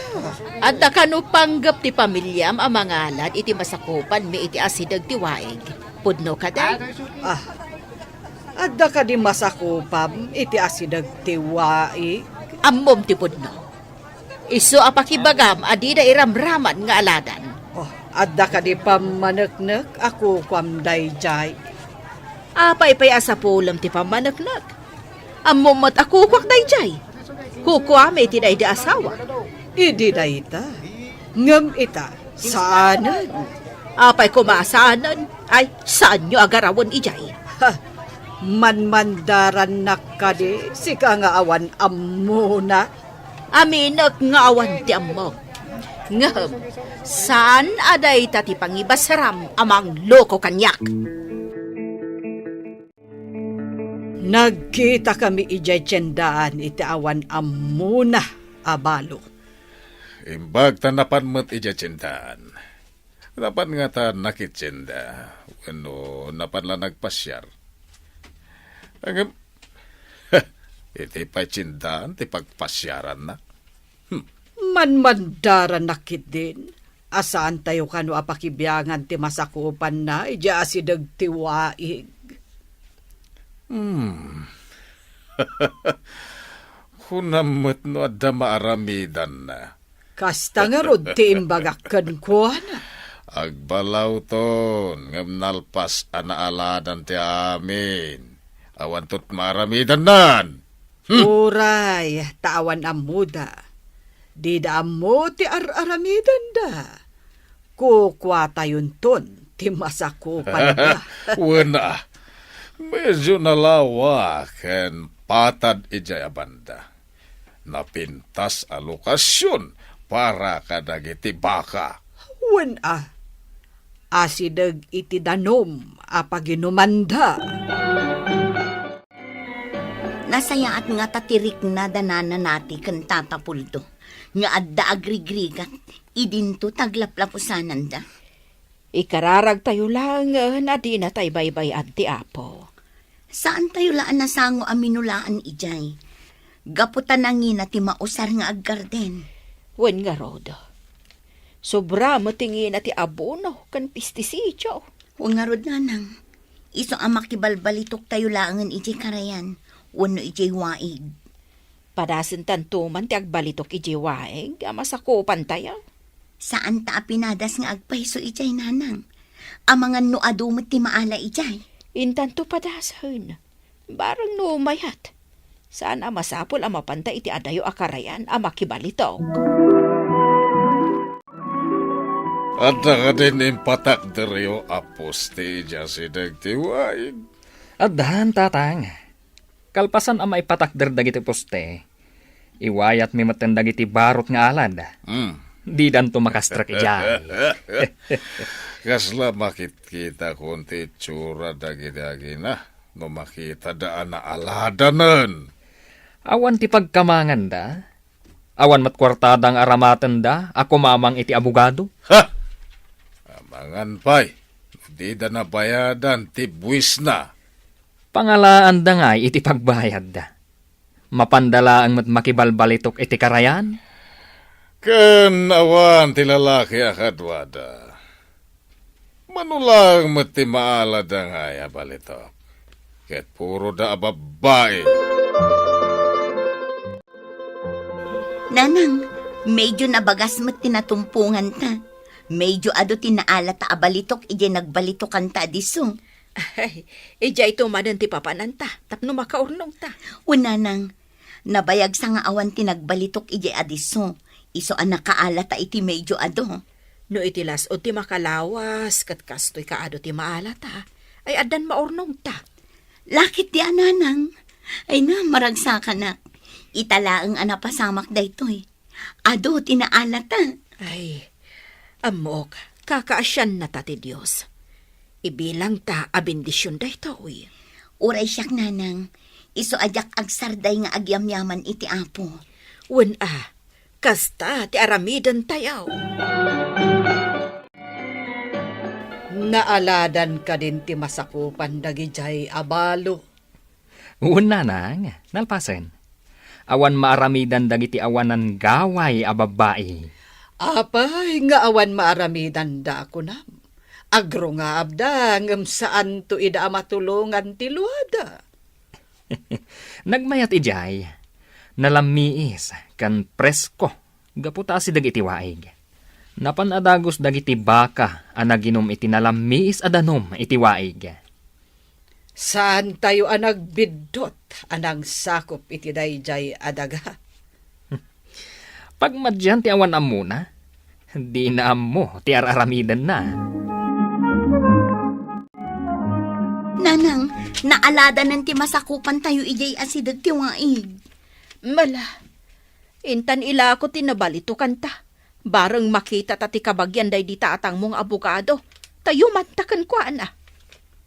Adda kano panggep ti pamiliam a mangalad iti masakupanmi iti asideg ti waig? Pudno kadi? Ah, adda kadi masakupam iti asideg ti waig? Ammom ti pudno. Isu a pakibagam a dida iramraman nga aladan. Oh, adda kadi pammaneknek a kukuam daydiay? Apay pay a sapulem ti pammaneknek? Ammom met a kukuak daydiay. Kukuami iti daydi asawa. Idi dayta. Ngem ita, saanen. Apay koma a saanen? Ay, saanyo a garawen idiay. Ha, manmandarannak kadi, sika nga awan ammona? Aminek nga awan ti ammok. Ngem, saan a dayta ti pangibasaram a mangloko kaniak. Nagkitakami idiay tiendaan iti awan ammona a balo. Imbag ta napan met idiay tiendaan. Napan ngata nakitienda, wenno napan la nagpasiar. Ngem, iti pay tiendaan ti pagpasiaranna. Hmm. Manmandarannak ketdin a saantayo kano a pakibiangan ti masakupanna idiay asideg ti waig. Hmm. Kunam met no adda maaramidanna. Kasta ngarud ti imbagak kenkuana. Agbalawton, ngem nalpas a naaladan ti amin. Awanto ti maaramidannan. Hmm. Uray, ta awan ammoda. Dida ammo ti ar-aramidanda. Kukuatayonton ti masakupanda. Wen a, medyo nalawa ken patad idiay a banda. Napintas a lokasion para kadagiti baka. Wen a, asideg iti danum a paginumanda. Nasayaat ngata ti rikna da Nana Nati ken Tata Puldo nga adda agrigrigat idinto ti aglaplapusananda. Ikararagtayo laengen a dinatay baybay-ad ti Apo. Saantayo la a nasango a minulaan idiay, gapu ta nangina ti mausar nga aggarden. Wen ngarud, sobra met ti ngina ti abono ken pestisidyo. Wen ngarud, nanang, isu a makibalbalitoktayo laengen idiay karayan wenno idiay waig. Padasentanto man ti agbalitok idiay waig a masakupantayo. Saanta a pinadas nga agpayso idiay, nanang. Amangan no adu met ti maala idiay. Intanto padasen. Bareng no mayat. Saan a masapul a mapanta iti adayo a karayan a makibalitok. Adda kadin impatakderyo a poste idiay asideg ti waig? Addan, tatang. Kalpasan a maipatakder dagiti poste, iwayatmi metten dagiti barut nga alad. Hmm. Didanto makastrek idiay. Kasla makitkitakon ti itsura dagiti agina no makitada a naaladanen. Awan ti pagkamanganda. Awan met kuartada nga aramatenda a kumamang iti abogado. Ha! Amangan pay, no dida nabayadan ti buisna. Pangalaanda ngay iti pagbayadda. Mapanda laeng met makibalbalitok iti karayan? Ken awan ti lalaki a kaduada. Mano laeng met ti maalada ngay a balitok. Ket puroda a babbai. Nanang, medyo nabagas met ti natumponganta. Medyo adu ti naalata a balitok idiay nagbaletokanta a disso. Ay, idiayto manen ti papananta, tapno makaurnongta. O nanang, nabayagsa nga awan ti nagbalitok idiay a disso, isu a nakaalata iti medyo adu. No iti las-ud ti makalawas, ket kastoy kaadu ti maalata, ay addan maurnongta. Lakit ti a nanang. Ay na, maragsakanak. Ita laeng a napasamak daytoy. Adu ti naalata. Ay, ammok, kakaasiannata ti Dios. Ibilangta a bendision daytoy. Uray siak, nanang, isu a diak agsarday nga agyamyaman iti Apo. Wen a, kasta ti aramidentayo. Naaladan kadin ti masakupan dagidiay a balo. Wen, nanang, nalpasen. Awan maaramidan dagiti awanan gaway a babbai. Apay nga awan maaramidanda, kunam? Agrungaabda, ngem saanto ida a matulongan ti luada. Nagmayat idiay, nalammiis ken presko gapu ta asideg iti waig. Napan a dagus dagiti baka a naginum iti nalammiis a danum iti waig. Saantayo a nagbiddut a nangsakup iti daydiay a daga. Pagmadian ti awan ammona, dina ammo ti ar-aramidenna. Nanang, naaladanen ti masakupantayo idiay asideg ti waig. Mala, intan ilako ti nabaletokanta. Bareng makitata ti kabagian daydi tatangmo nga abogado, ta yumanta kenkuana.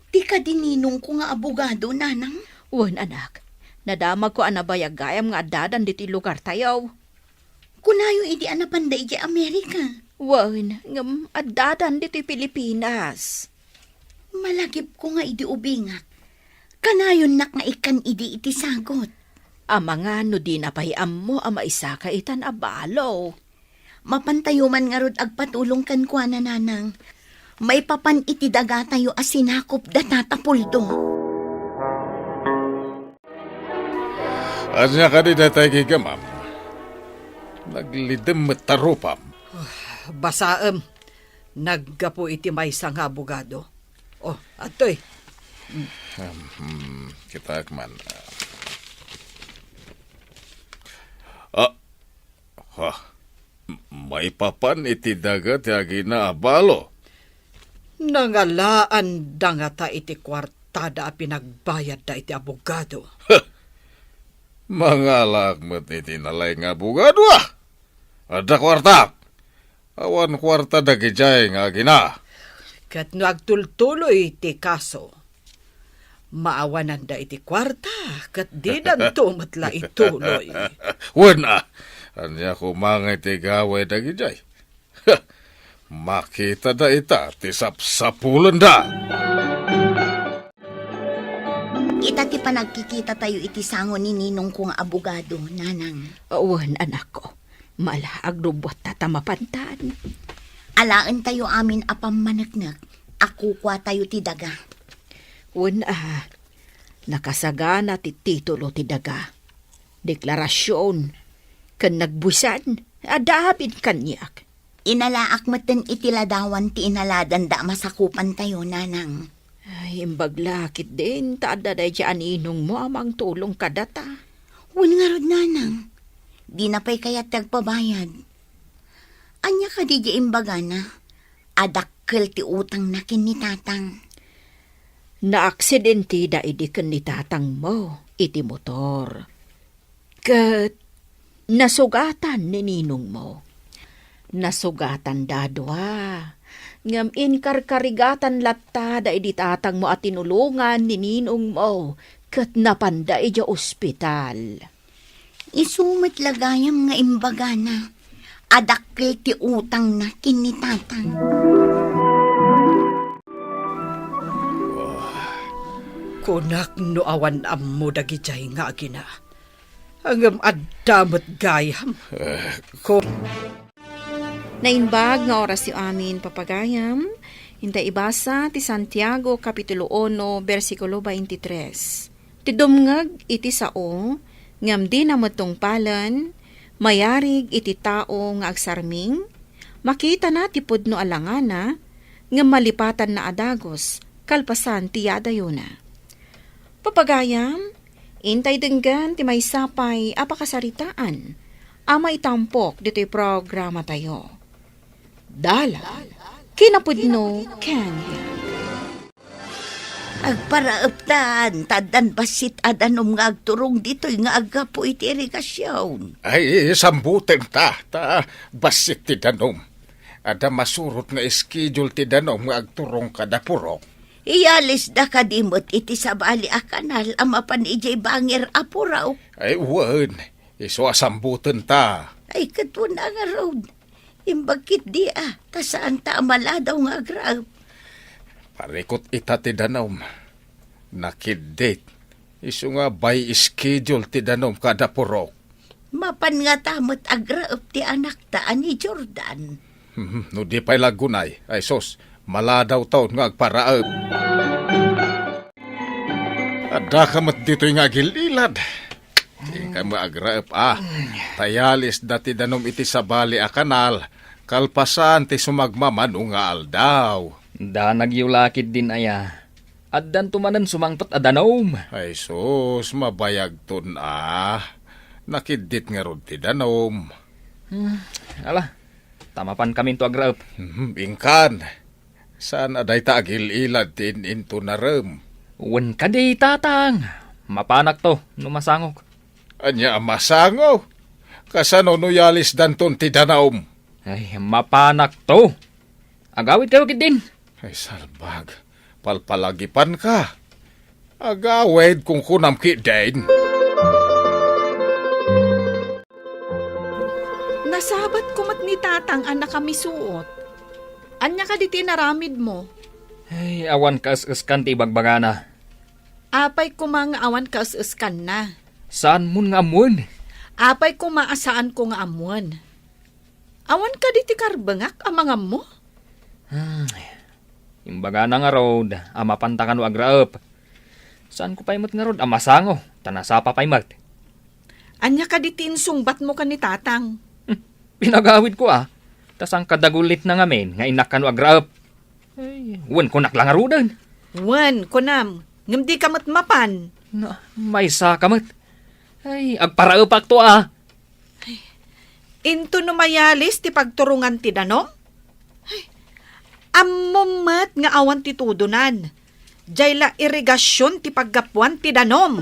Ti kadi ninongko nga abogado, nanang? Wen, anak, nadamagko a nabayag gayam nga addadan ditoy lugartayo. Kunayo idi a napanda idiay Amerika. Wen, ngem addadan ditoy Pilipinas. Malagipko nga idi ubingak, kanayonnak nga ikkan idi iti sagut. Amangan no dina pay ammo a maisaka itan a balo. Mapantayo man ngarud agpatulong kenkuana, nanang. Maipapan iti dagatayo a sinakup da Tata Puldo. Ania kadi daytay gigamam? Naglidem met ta rupam. Basaem. Naggapu iti maysa nga abogado. Oh, adtoy. Hmm, kitaek man. Ah, ha, m-, Maipapan iti daga ti agina a balo. Nangalaanda ngata iti kuartada a pinagbayadda iti abogado? Mangalaak met iti nalaing nga abogado, a? Adda kuarta. Awan kuarta dagidiay nga agina. Ket no agtultuloy ti kaso, maawananda iti kuarta, ket dinanto met la ituloy. Wen a, ania koma nga iti gaway dagidiay? Makitada ita ti sapsapulenda. Ita ti panagkikitatayo iti sango ni ninongko nga abogado, nanang. Wen, anakko. Mala, agrubuatta ta mapantan. Alaentayo amin a pammaneknek a kukuatayo ti daga. Wen a, nakasagana ti titulo ti daga. Deklarasion, ken nagbusan, adda amin kaniak. Inalaak metten iti ladawan ti inaladanda a masakupantayo, nanang. Ay, imbag la ketdin ta adda daydiay a ninongmo a mangtulong kadata. Wen ngarud, nanang. Dina pay kayat ti agpabayad. Ania kadi diay imbagana? A dakkel ti utangna ken ni tatang. Naaksidenteda idi ken ni tatangmo iti motor. Ket nasugatan ni ninongmo. Nasugatanda a dua. Ngem inkarkarigatan latta daydi tatangmo a tinulongan ni ninongmo ket napanda idiay ospital. Isu met la gayam nga imbagana a dakkel ti utangna ken ni tatang. Kunak no awan ammo dagidiay nga agina. Ngem adda met gayam. Eh, ko- Naimbag nga orasyo amin, papagayam. Inta ibasa ti Santiago, Kapitulo uno, bersikulo twenty-tres. Ti dumngeg iti sao, ngem dina met tungpalen, mayarig iti tao nga agsarming, makitana ti pudno a langana, ngem malipatanna a dagus, kalpasan ti yadayona. Papagayam, intay denggen ti maysa pay a pakasaritaan a maitampok ditoy programatayo. Dalan, kinapudno, ken biag. Agparaeptan, ta addan bassit a danum nga agturong ditoy nga aggapu iti irigasion. Ay, sambutenta, ta bassit ti danum. Adda masurot nga schedule ti danum nga agturong kada purok. Iyalisda kadi met iti sabali a kanal a mapan idiay bangir a purok? Ay, wen. Isu a sambutenta. Ay, ket wen a ngarud. Imbag ketdi a, ta saanta a maladaw nga agraep. Parikut ita ti danum. Nakiddit. Isu nga by schedule ti danum kada purok. Mapan ngata met agraep ti anakta a ni Jordan. Hmm, no di pay la aggunay, ay sus, maladawton nga agparaep. Addaka met ditoy nga agil-ilad. Dika met agraep, a. Ta iyalisda ti danum iti sabali a kanal, kalpasan ti sumagmamano nga aldaw. Danagyo la ketdin aya. Addanto manen sumangpet a danum. Ay sus, mabayagton a. Nakiddit ngarud ti danum. Hmm, ala, ta mapankaminto agraep. Hmm, inkan. Saan a dayta agil-ilad ti in-intunarem? Wen kadi, tatang. Mapanakto no masangok. Ania a masango? Kasano no iyalisdanton ti danum? Ay, mapanakto. Agawidkayo ketdin. Ay, salbag. Palpalagipanka. Agawid, kunkunam ketdin. Nasabatko met ni tatang a nakamisuot. Ania kadi ti inaramidmo? Ay, awan kaes-eskan ti ibagbagana. Apay koma nga awan kaes-eskanna? Saanmon nga ammoen. Apay koma a saanko nga ammoen? Awan kadi ti karbengak a mangammo? Hmm. Imbagana ngarud a mapanta kano agraep. Saanko pay met ngarud a masango, ta nasapa pay met. Ania kadi ti insungbatmo ken ni tatang? Hmm. Pinagawidko a, ta saan kadagulitna ngamin nga innak kano agraep. Ay, wen kunak la ngaruden. Wen, kunam, ngem dika met mapan. Na, maysa ka met. Ay, agparaepakto a. Ay, Inton no mayalis ti pagturongan ti danom? Ay, ammom met nga awan ti tudonan. Jay la irigasion ti paggapuan ti danom.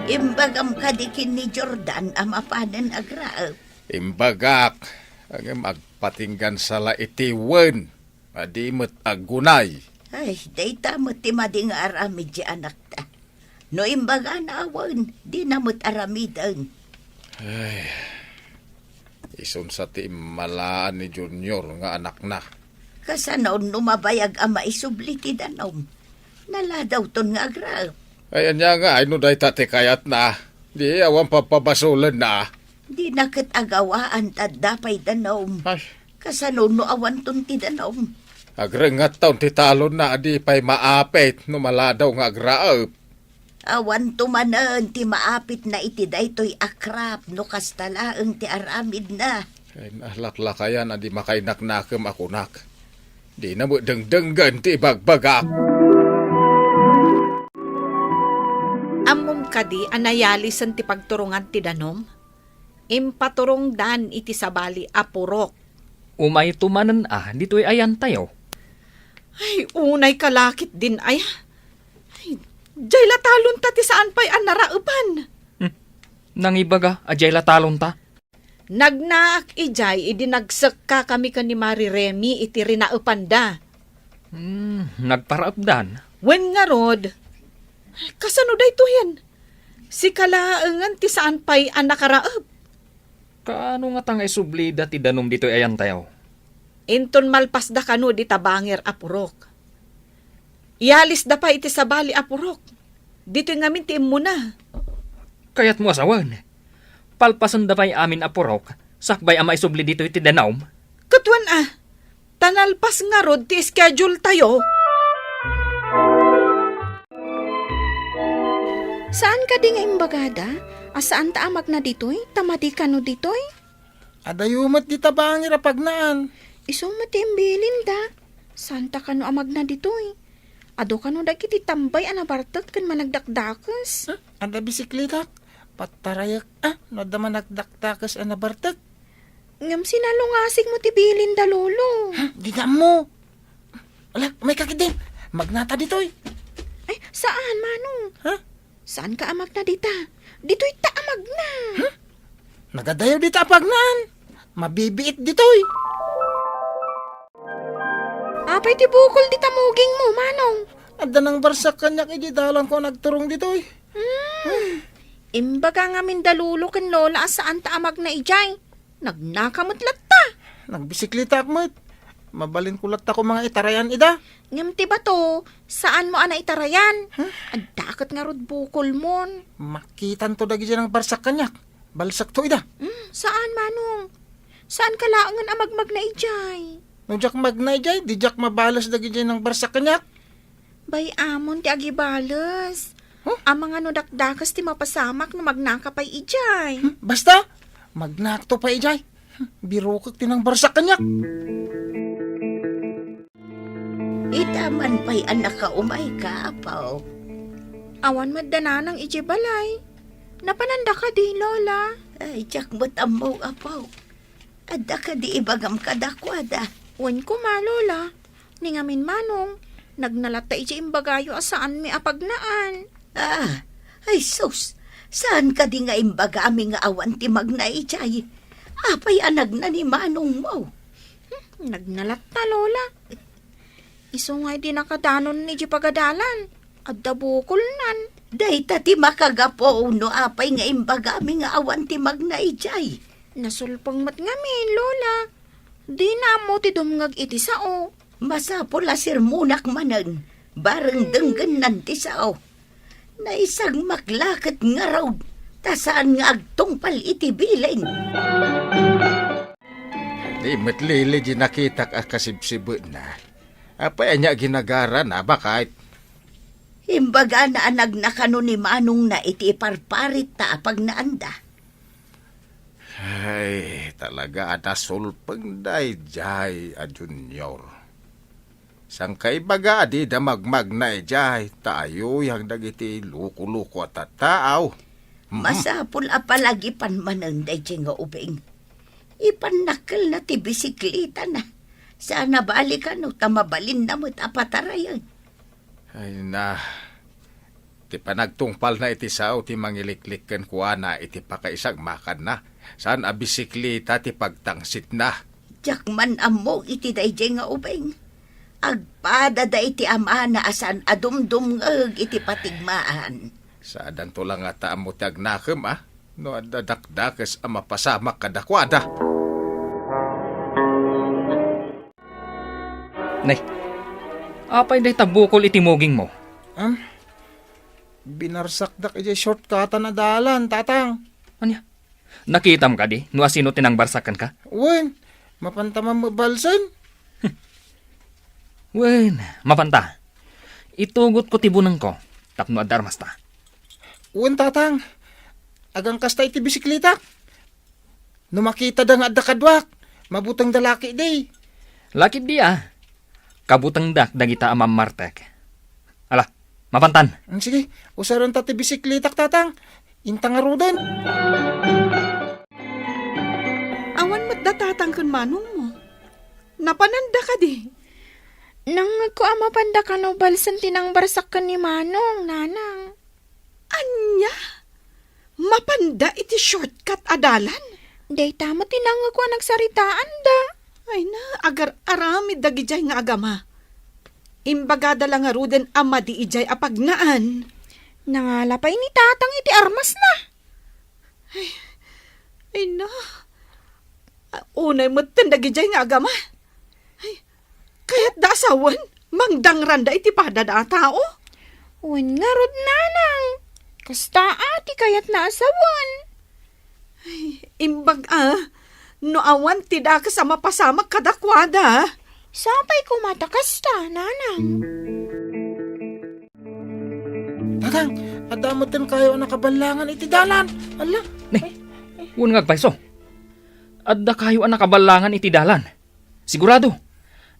Imbagam kadi ken ni Jordan a mapanen agraep? Imbagak, ngem agpatinggan sa la iti wen, a di met aggunay. Ay, dayta met ti madi nga aramid ti anakta. No imbagana a wen, dina met aramiden. Ay, isunsa ti immalaan ni Junior nga anakna. Kasano no mabayag a maisubli ti danom? Naladawton nga agraep. Ay, ania ngay no dayta ti kayatna? Di awan papabasolenna. Dina ket agawaan ta adda pay danom. Ay. Kasano no awanton ti danom? Agrengatton ti talonna a di pay maapit no maladaw nga agraep. Awanto manen ti maapitna iti daytoy a krap no kasta laeng ti aramidna. Ay, nalaklakayan a di makainaknakem a kunak. Dina met dengdenggen ti ibagbagak. Ammom kadi a nayalisen ti pagturongan ti danom? Impaturongdan iti sabali a purok. Umayto manen a ditoy ayantayo. Ay, unay ka la ketdin aya. Ay, jay la talonta ti saan pay a naraepan. Hmm. Nangibaga a jay la talonta? Nagnaak idiay idi nagsekkakami ken ni Mari Remy iti rinaepanda. Hmm, nagparaepdan? Wen ngarud, kasano daytoyen? Sika laengen ti saan pay a nakaraep. Kaano ngata nga isublida ti danom ditoy ayantayo? Inton malpasda kano dita bangir a purok. Iyalisda pay iti sabali a purok. Ditoy ngamin ti immuna. Kayatmo a sawen, palpasenda pay amin a purok, sakbay a maisubli ditoy ti danom? Ket wen a, ta nalpas ngarud ti schedule tayo. Saan kadi nga imbagada a saanta a magna ditoy, ta madi kano ditoy? Adayo met dita bangir a pagnaan. Isu met ti imbilinda. Saanta kano a magna ditoy? Adu kano dagiti tambay a nabartek ken managdakdakes? Huh? Adda bisikletak. Pattarayek, ah, no adda managdakdakes a nabartek. Ngem sinalungasig mo ti bilinda, Lolo. Huh? Dina ammo. Ala, umayka ketdin. Magnata ditoy. Ay, saan, Manong? Huh? Saanka a magna dita? Ditoyta a magna. Huh? Nagadayo dita a pagnaan. Mabibiit ditoy. Apay ti bukol dita mugingmo, Manong? Adda nangbarsak kaniak idiay dalanko a nagturong ditoy. Hmm. Imbaga ngamin da Lolo ken Lola a saanta a magna idiay. Nagnaka met latta. Nagbisikletaak met. Mabalinko latta koma nga itarayan ida. Ngem ti bato, saanmo a naitarayan? Huh? Adda ket ngarud bukolmon. Makitanto dagidiay nangbarsak kaniak. Balsekto ida. Hmm, saan, Manong? Saanka laengen a magmagna idiay? No diak magna idiay, di diak mabales dagidiay nangbarsak kaniak. Bay-amon ti agibales. Huh? Amangan no dakdakes ti mapasamak no magnaka pay idiay. Hmm, basta, magnakto pay idiay. Hmm, birokek ti nangbarsak kaniak. Ita man pay a nakaumayka, Apo. Awan met da nanang idiay balay. Napananda kadi, Lola? Ay, diak met ammo, Apo. Adda kadi ibagam kadakuada? Wen koma, Lola. Ni ngamin, Manong, nagna latta idiay imbagayo a saanmi a pagnaan. Ah, ay sus, saan kadi nga imbagami nga awan ti magna idiay? Apay a nagna ni Manongmo? Hmm, nagna latta, Lola. Isu nga idi nakadanon idiay pagadalan, adda bukolnan. Dayta ti makagapu no apay nga imbagami nga awan ti magna idiay. Nasulpeng met ngamin, Lola. Dina ammo ti dumngeg iti sao. Masapul a sermonak manen, bareng denggennan ti sao. Naisagmak la ket ngarud, ta saan nga agtungpal iti bilin. Di met Lily di nakitak a kasibsibetna. Apay ania ginagarana, baket? Imbagana a nagna kano ni manongna iti iparparit ta a pagnaanda. Ay, talaga a nasulpeng daydiay a Junior. Sangkaibaga a dida magmagna idiay, ta ayuyang dagiti loko-loko a tattaaw. Mhm. Masapul a palagipan manen daydiay nga ubing. Ipannakkelna ti bisiklitana. Saan a bali kano ta mabalinna met a patarayen. Ay na, ti panagtungpalna iti sao ti mangiliklik kenkuana iti pakaisagmakanna. Saan a bisiklita ti pagtangsitna. Diak man ammo iti daydiay nga ubing. Agpadada iti amana a saan a dumdumngeg iti patigmaan. Saadanto la ngata ammo ti agnakem, a? No adda dakdakes a mapasamak kadakuada. Nay, apay dayta bukol iti mugingmo? Am, binarsakdak idiay shortcutan a dalan, Tatang. Ania? Nakitam kadi no asino ti nangbarsak kenka? Wen, mapanta man mabalsen. Wen, mapanta. Itugotko ti bunengko tapno adda armasta. Wen, Tatang. Agangkasta iti bisiklitak. No makitada nga adda kaduak, mabutengda lakidi. Lakidi, a. Kabutengdak dagita a mammartek. Ala, mapantan. Mm, sige, usarenta ti bisiklitak, Tatang. Inta ngaruden. Awan met da Tatang ken Manongmo. Napananda kadi? Nangngegko a mapanda kano balsen ti nangbarsak ken ni Manong, Nanang. Ania? Mapanda iti shortcut a dalan? Dayta met ti nangngegko a nagsaritaanda. Ay na, agar-aramid dagidiay nga agama. Imbagada la ngaruden a madi idiay a pagnaan. Nangala pay ni Tatang iti armasna. Ay, ay na. A, unay metten dagidiay nga agama. Ay, kayatda a sawen, mangdangranda iti padada a tao? Wen ngarud, Nanang. Kasta a ti kayatna a sawen. Ay, imbag a, no awan ti dakes a mapasamak kadakuada. Sapay koma ta kasta, Nanang. Tatang, adda metten kayo a nakaballangan iti dalan. Ala. Ni, wen nga agpayso. Adda kayo a nakaballangan iti dalan. Sigurado.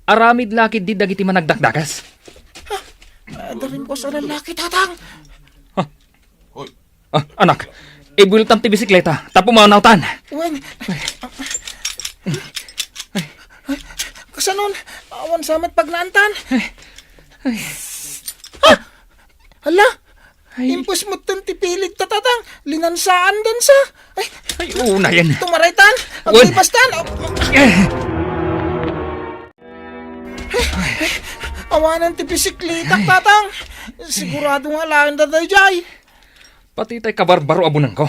Aramid la ketdi dagiti managdakdakes. Ha? Adda rimos a lalaki, Tatang. Ha? Hoy. Ah, anak, ibueltam ti bisikleta, ta pumawnawtan. Wen. Kasanon, awan sa met pagnaantan. Ay. Ay. Ah! Hala! Ay. Impus metten ti pilit ta, Tatang. Linansaan dansa. Ay. Ay, unayen. Tumaraytan. Wen. Agbibastan. Eh. Awanen ti bisikleta, Tatang. Sigurado nga alaen da daydiay. Pati tay kabarbaro a bunengko.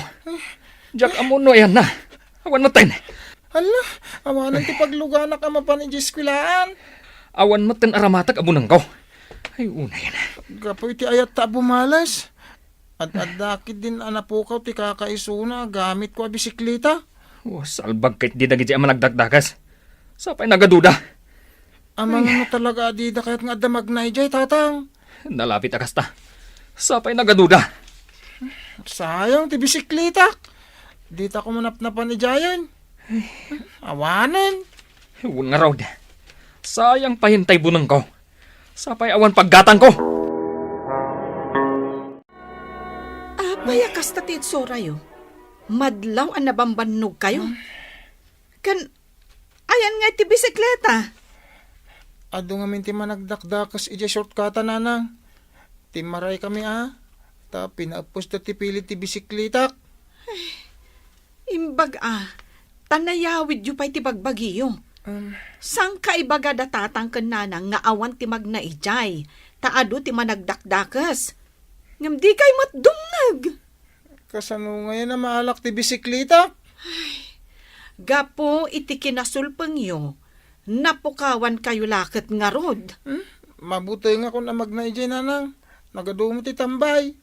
Diak ammo no ayanna. Awan metten. Hala, awanen ti pagluganak a mapan idiay eskwelaan. Awan metten aramatek a bunengko. Ay, unayen. Gapu iti ayatta a bumales. Ad-adda ketdin a napukaw ti kakaisuna a gamitko a bisikleta. Oh, salbag ketdi dagiti a managdakdakas. Sapay nagaduda. Amangano talaga a dida kayat nga adda magna idiay, Tatang? Nalapit a kasta. Sapay nagaduda. Sayang ti bisikletak. Dita ko manapnapan idiayen. Awanen. Wen ngarud. Sayang pay tay bunengko. Sapay awan paggatangko. Apay a kasta ti itsorayo? Madlaw a nabambannogkayo. Ken ayan nga iti bisikleta? Adu ngamin ti managdakdakes idiay shortcutan, Nanang. Timmaraykami a, ta pinaeppusta ti pilit ti bisikletak. Imbag a, ta nayawidyo pay ti bagbagiyo. Um. Saan ka ibaga da Tatang ken Nanang nga awan ti magna idiay, ta adu ti managdakdakes? Ngem dikay met dumngeg. Kasano ngayen a maalak ti bisikleta? Gapu iti kinasulpengyo, napukawankayo la ket ngarud. Hmm? Mabutengakon a magna idiay, Nanang. Nagadumo ti tambay.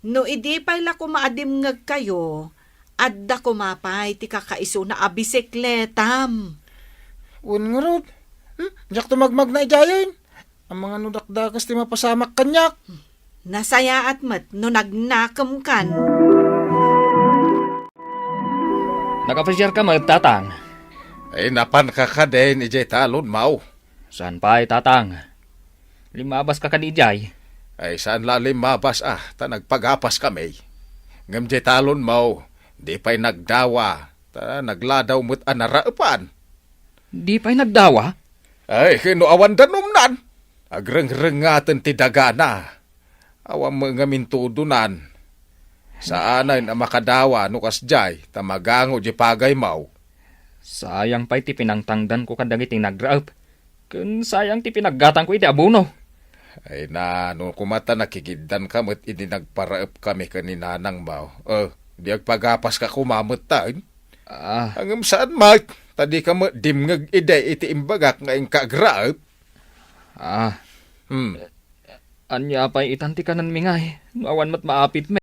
No idi pay la koma a dimngegkayo, adda koma pay ti kakaisuna a bisikletam. Wen ngarud. Hmm? Diakto magmagna idiayen. Amangan no dakdakes ti mapasamak kaniak. Nasayaat met no nagnakemkan. Nakapasiarka met, Tatang? Ay, napanka kadin idiay talon, Mao? Saan pay, Tatang? Limmabaska kadi idiay? Ay, saan la limmabasak, ta nagpagapaskami. Ngem diay talonmo, di pay nagdawa, ta nagladaw met a naraepan. Di pay nagdawa? Ay, ken no awan danumnan, agrengrengaten ti dagana. Awan met ngamin tudonan. Saanen a makadawa no kasdiay, ta magango diay pagaymo. Sayang pay ti pinangtangdanko kadagiti nagraep. Ken sayang ti pinaggatangko iti abono. Ay na, no koma ta nakigiddanka met idi nagparaepkami ken ni nanangmo. Eh, di agpagapaska koma met ta, eh. Ah. Ngem saan met, ta dika met dimngeg idi iti imbagak nga inka agraep. Ah. Hmm. Ania pay itan ti kanenmi ngay, no awan met maapitmi?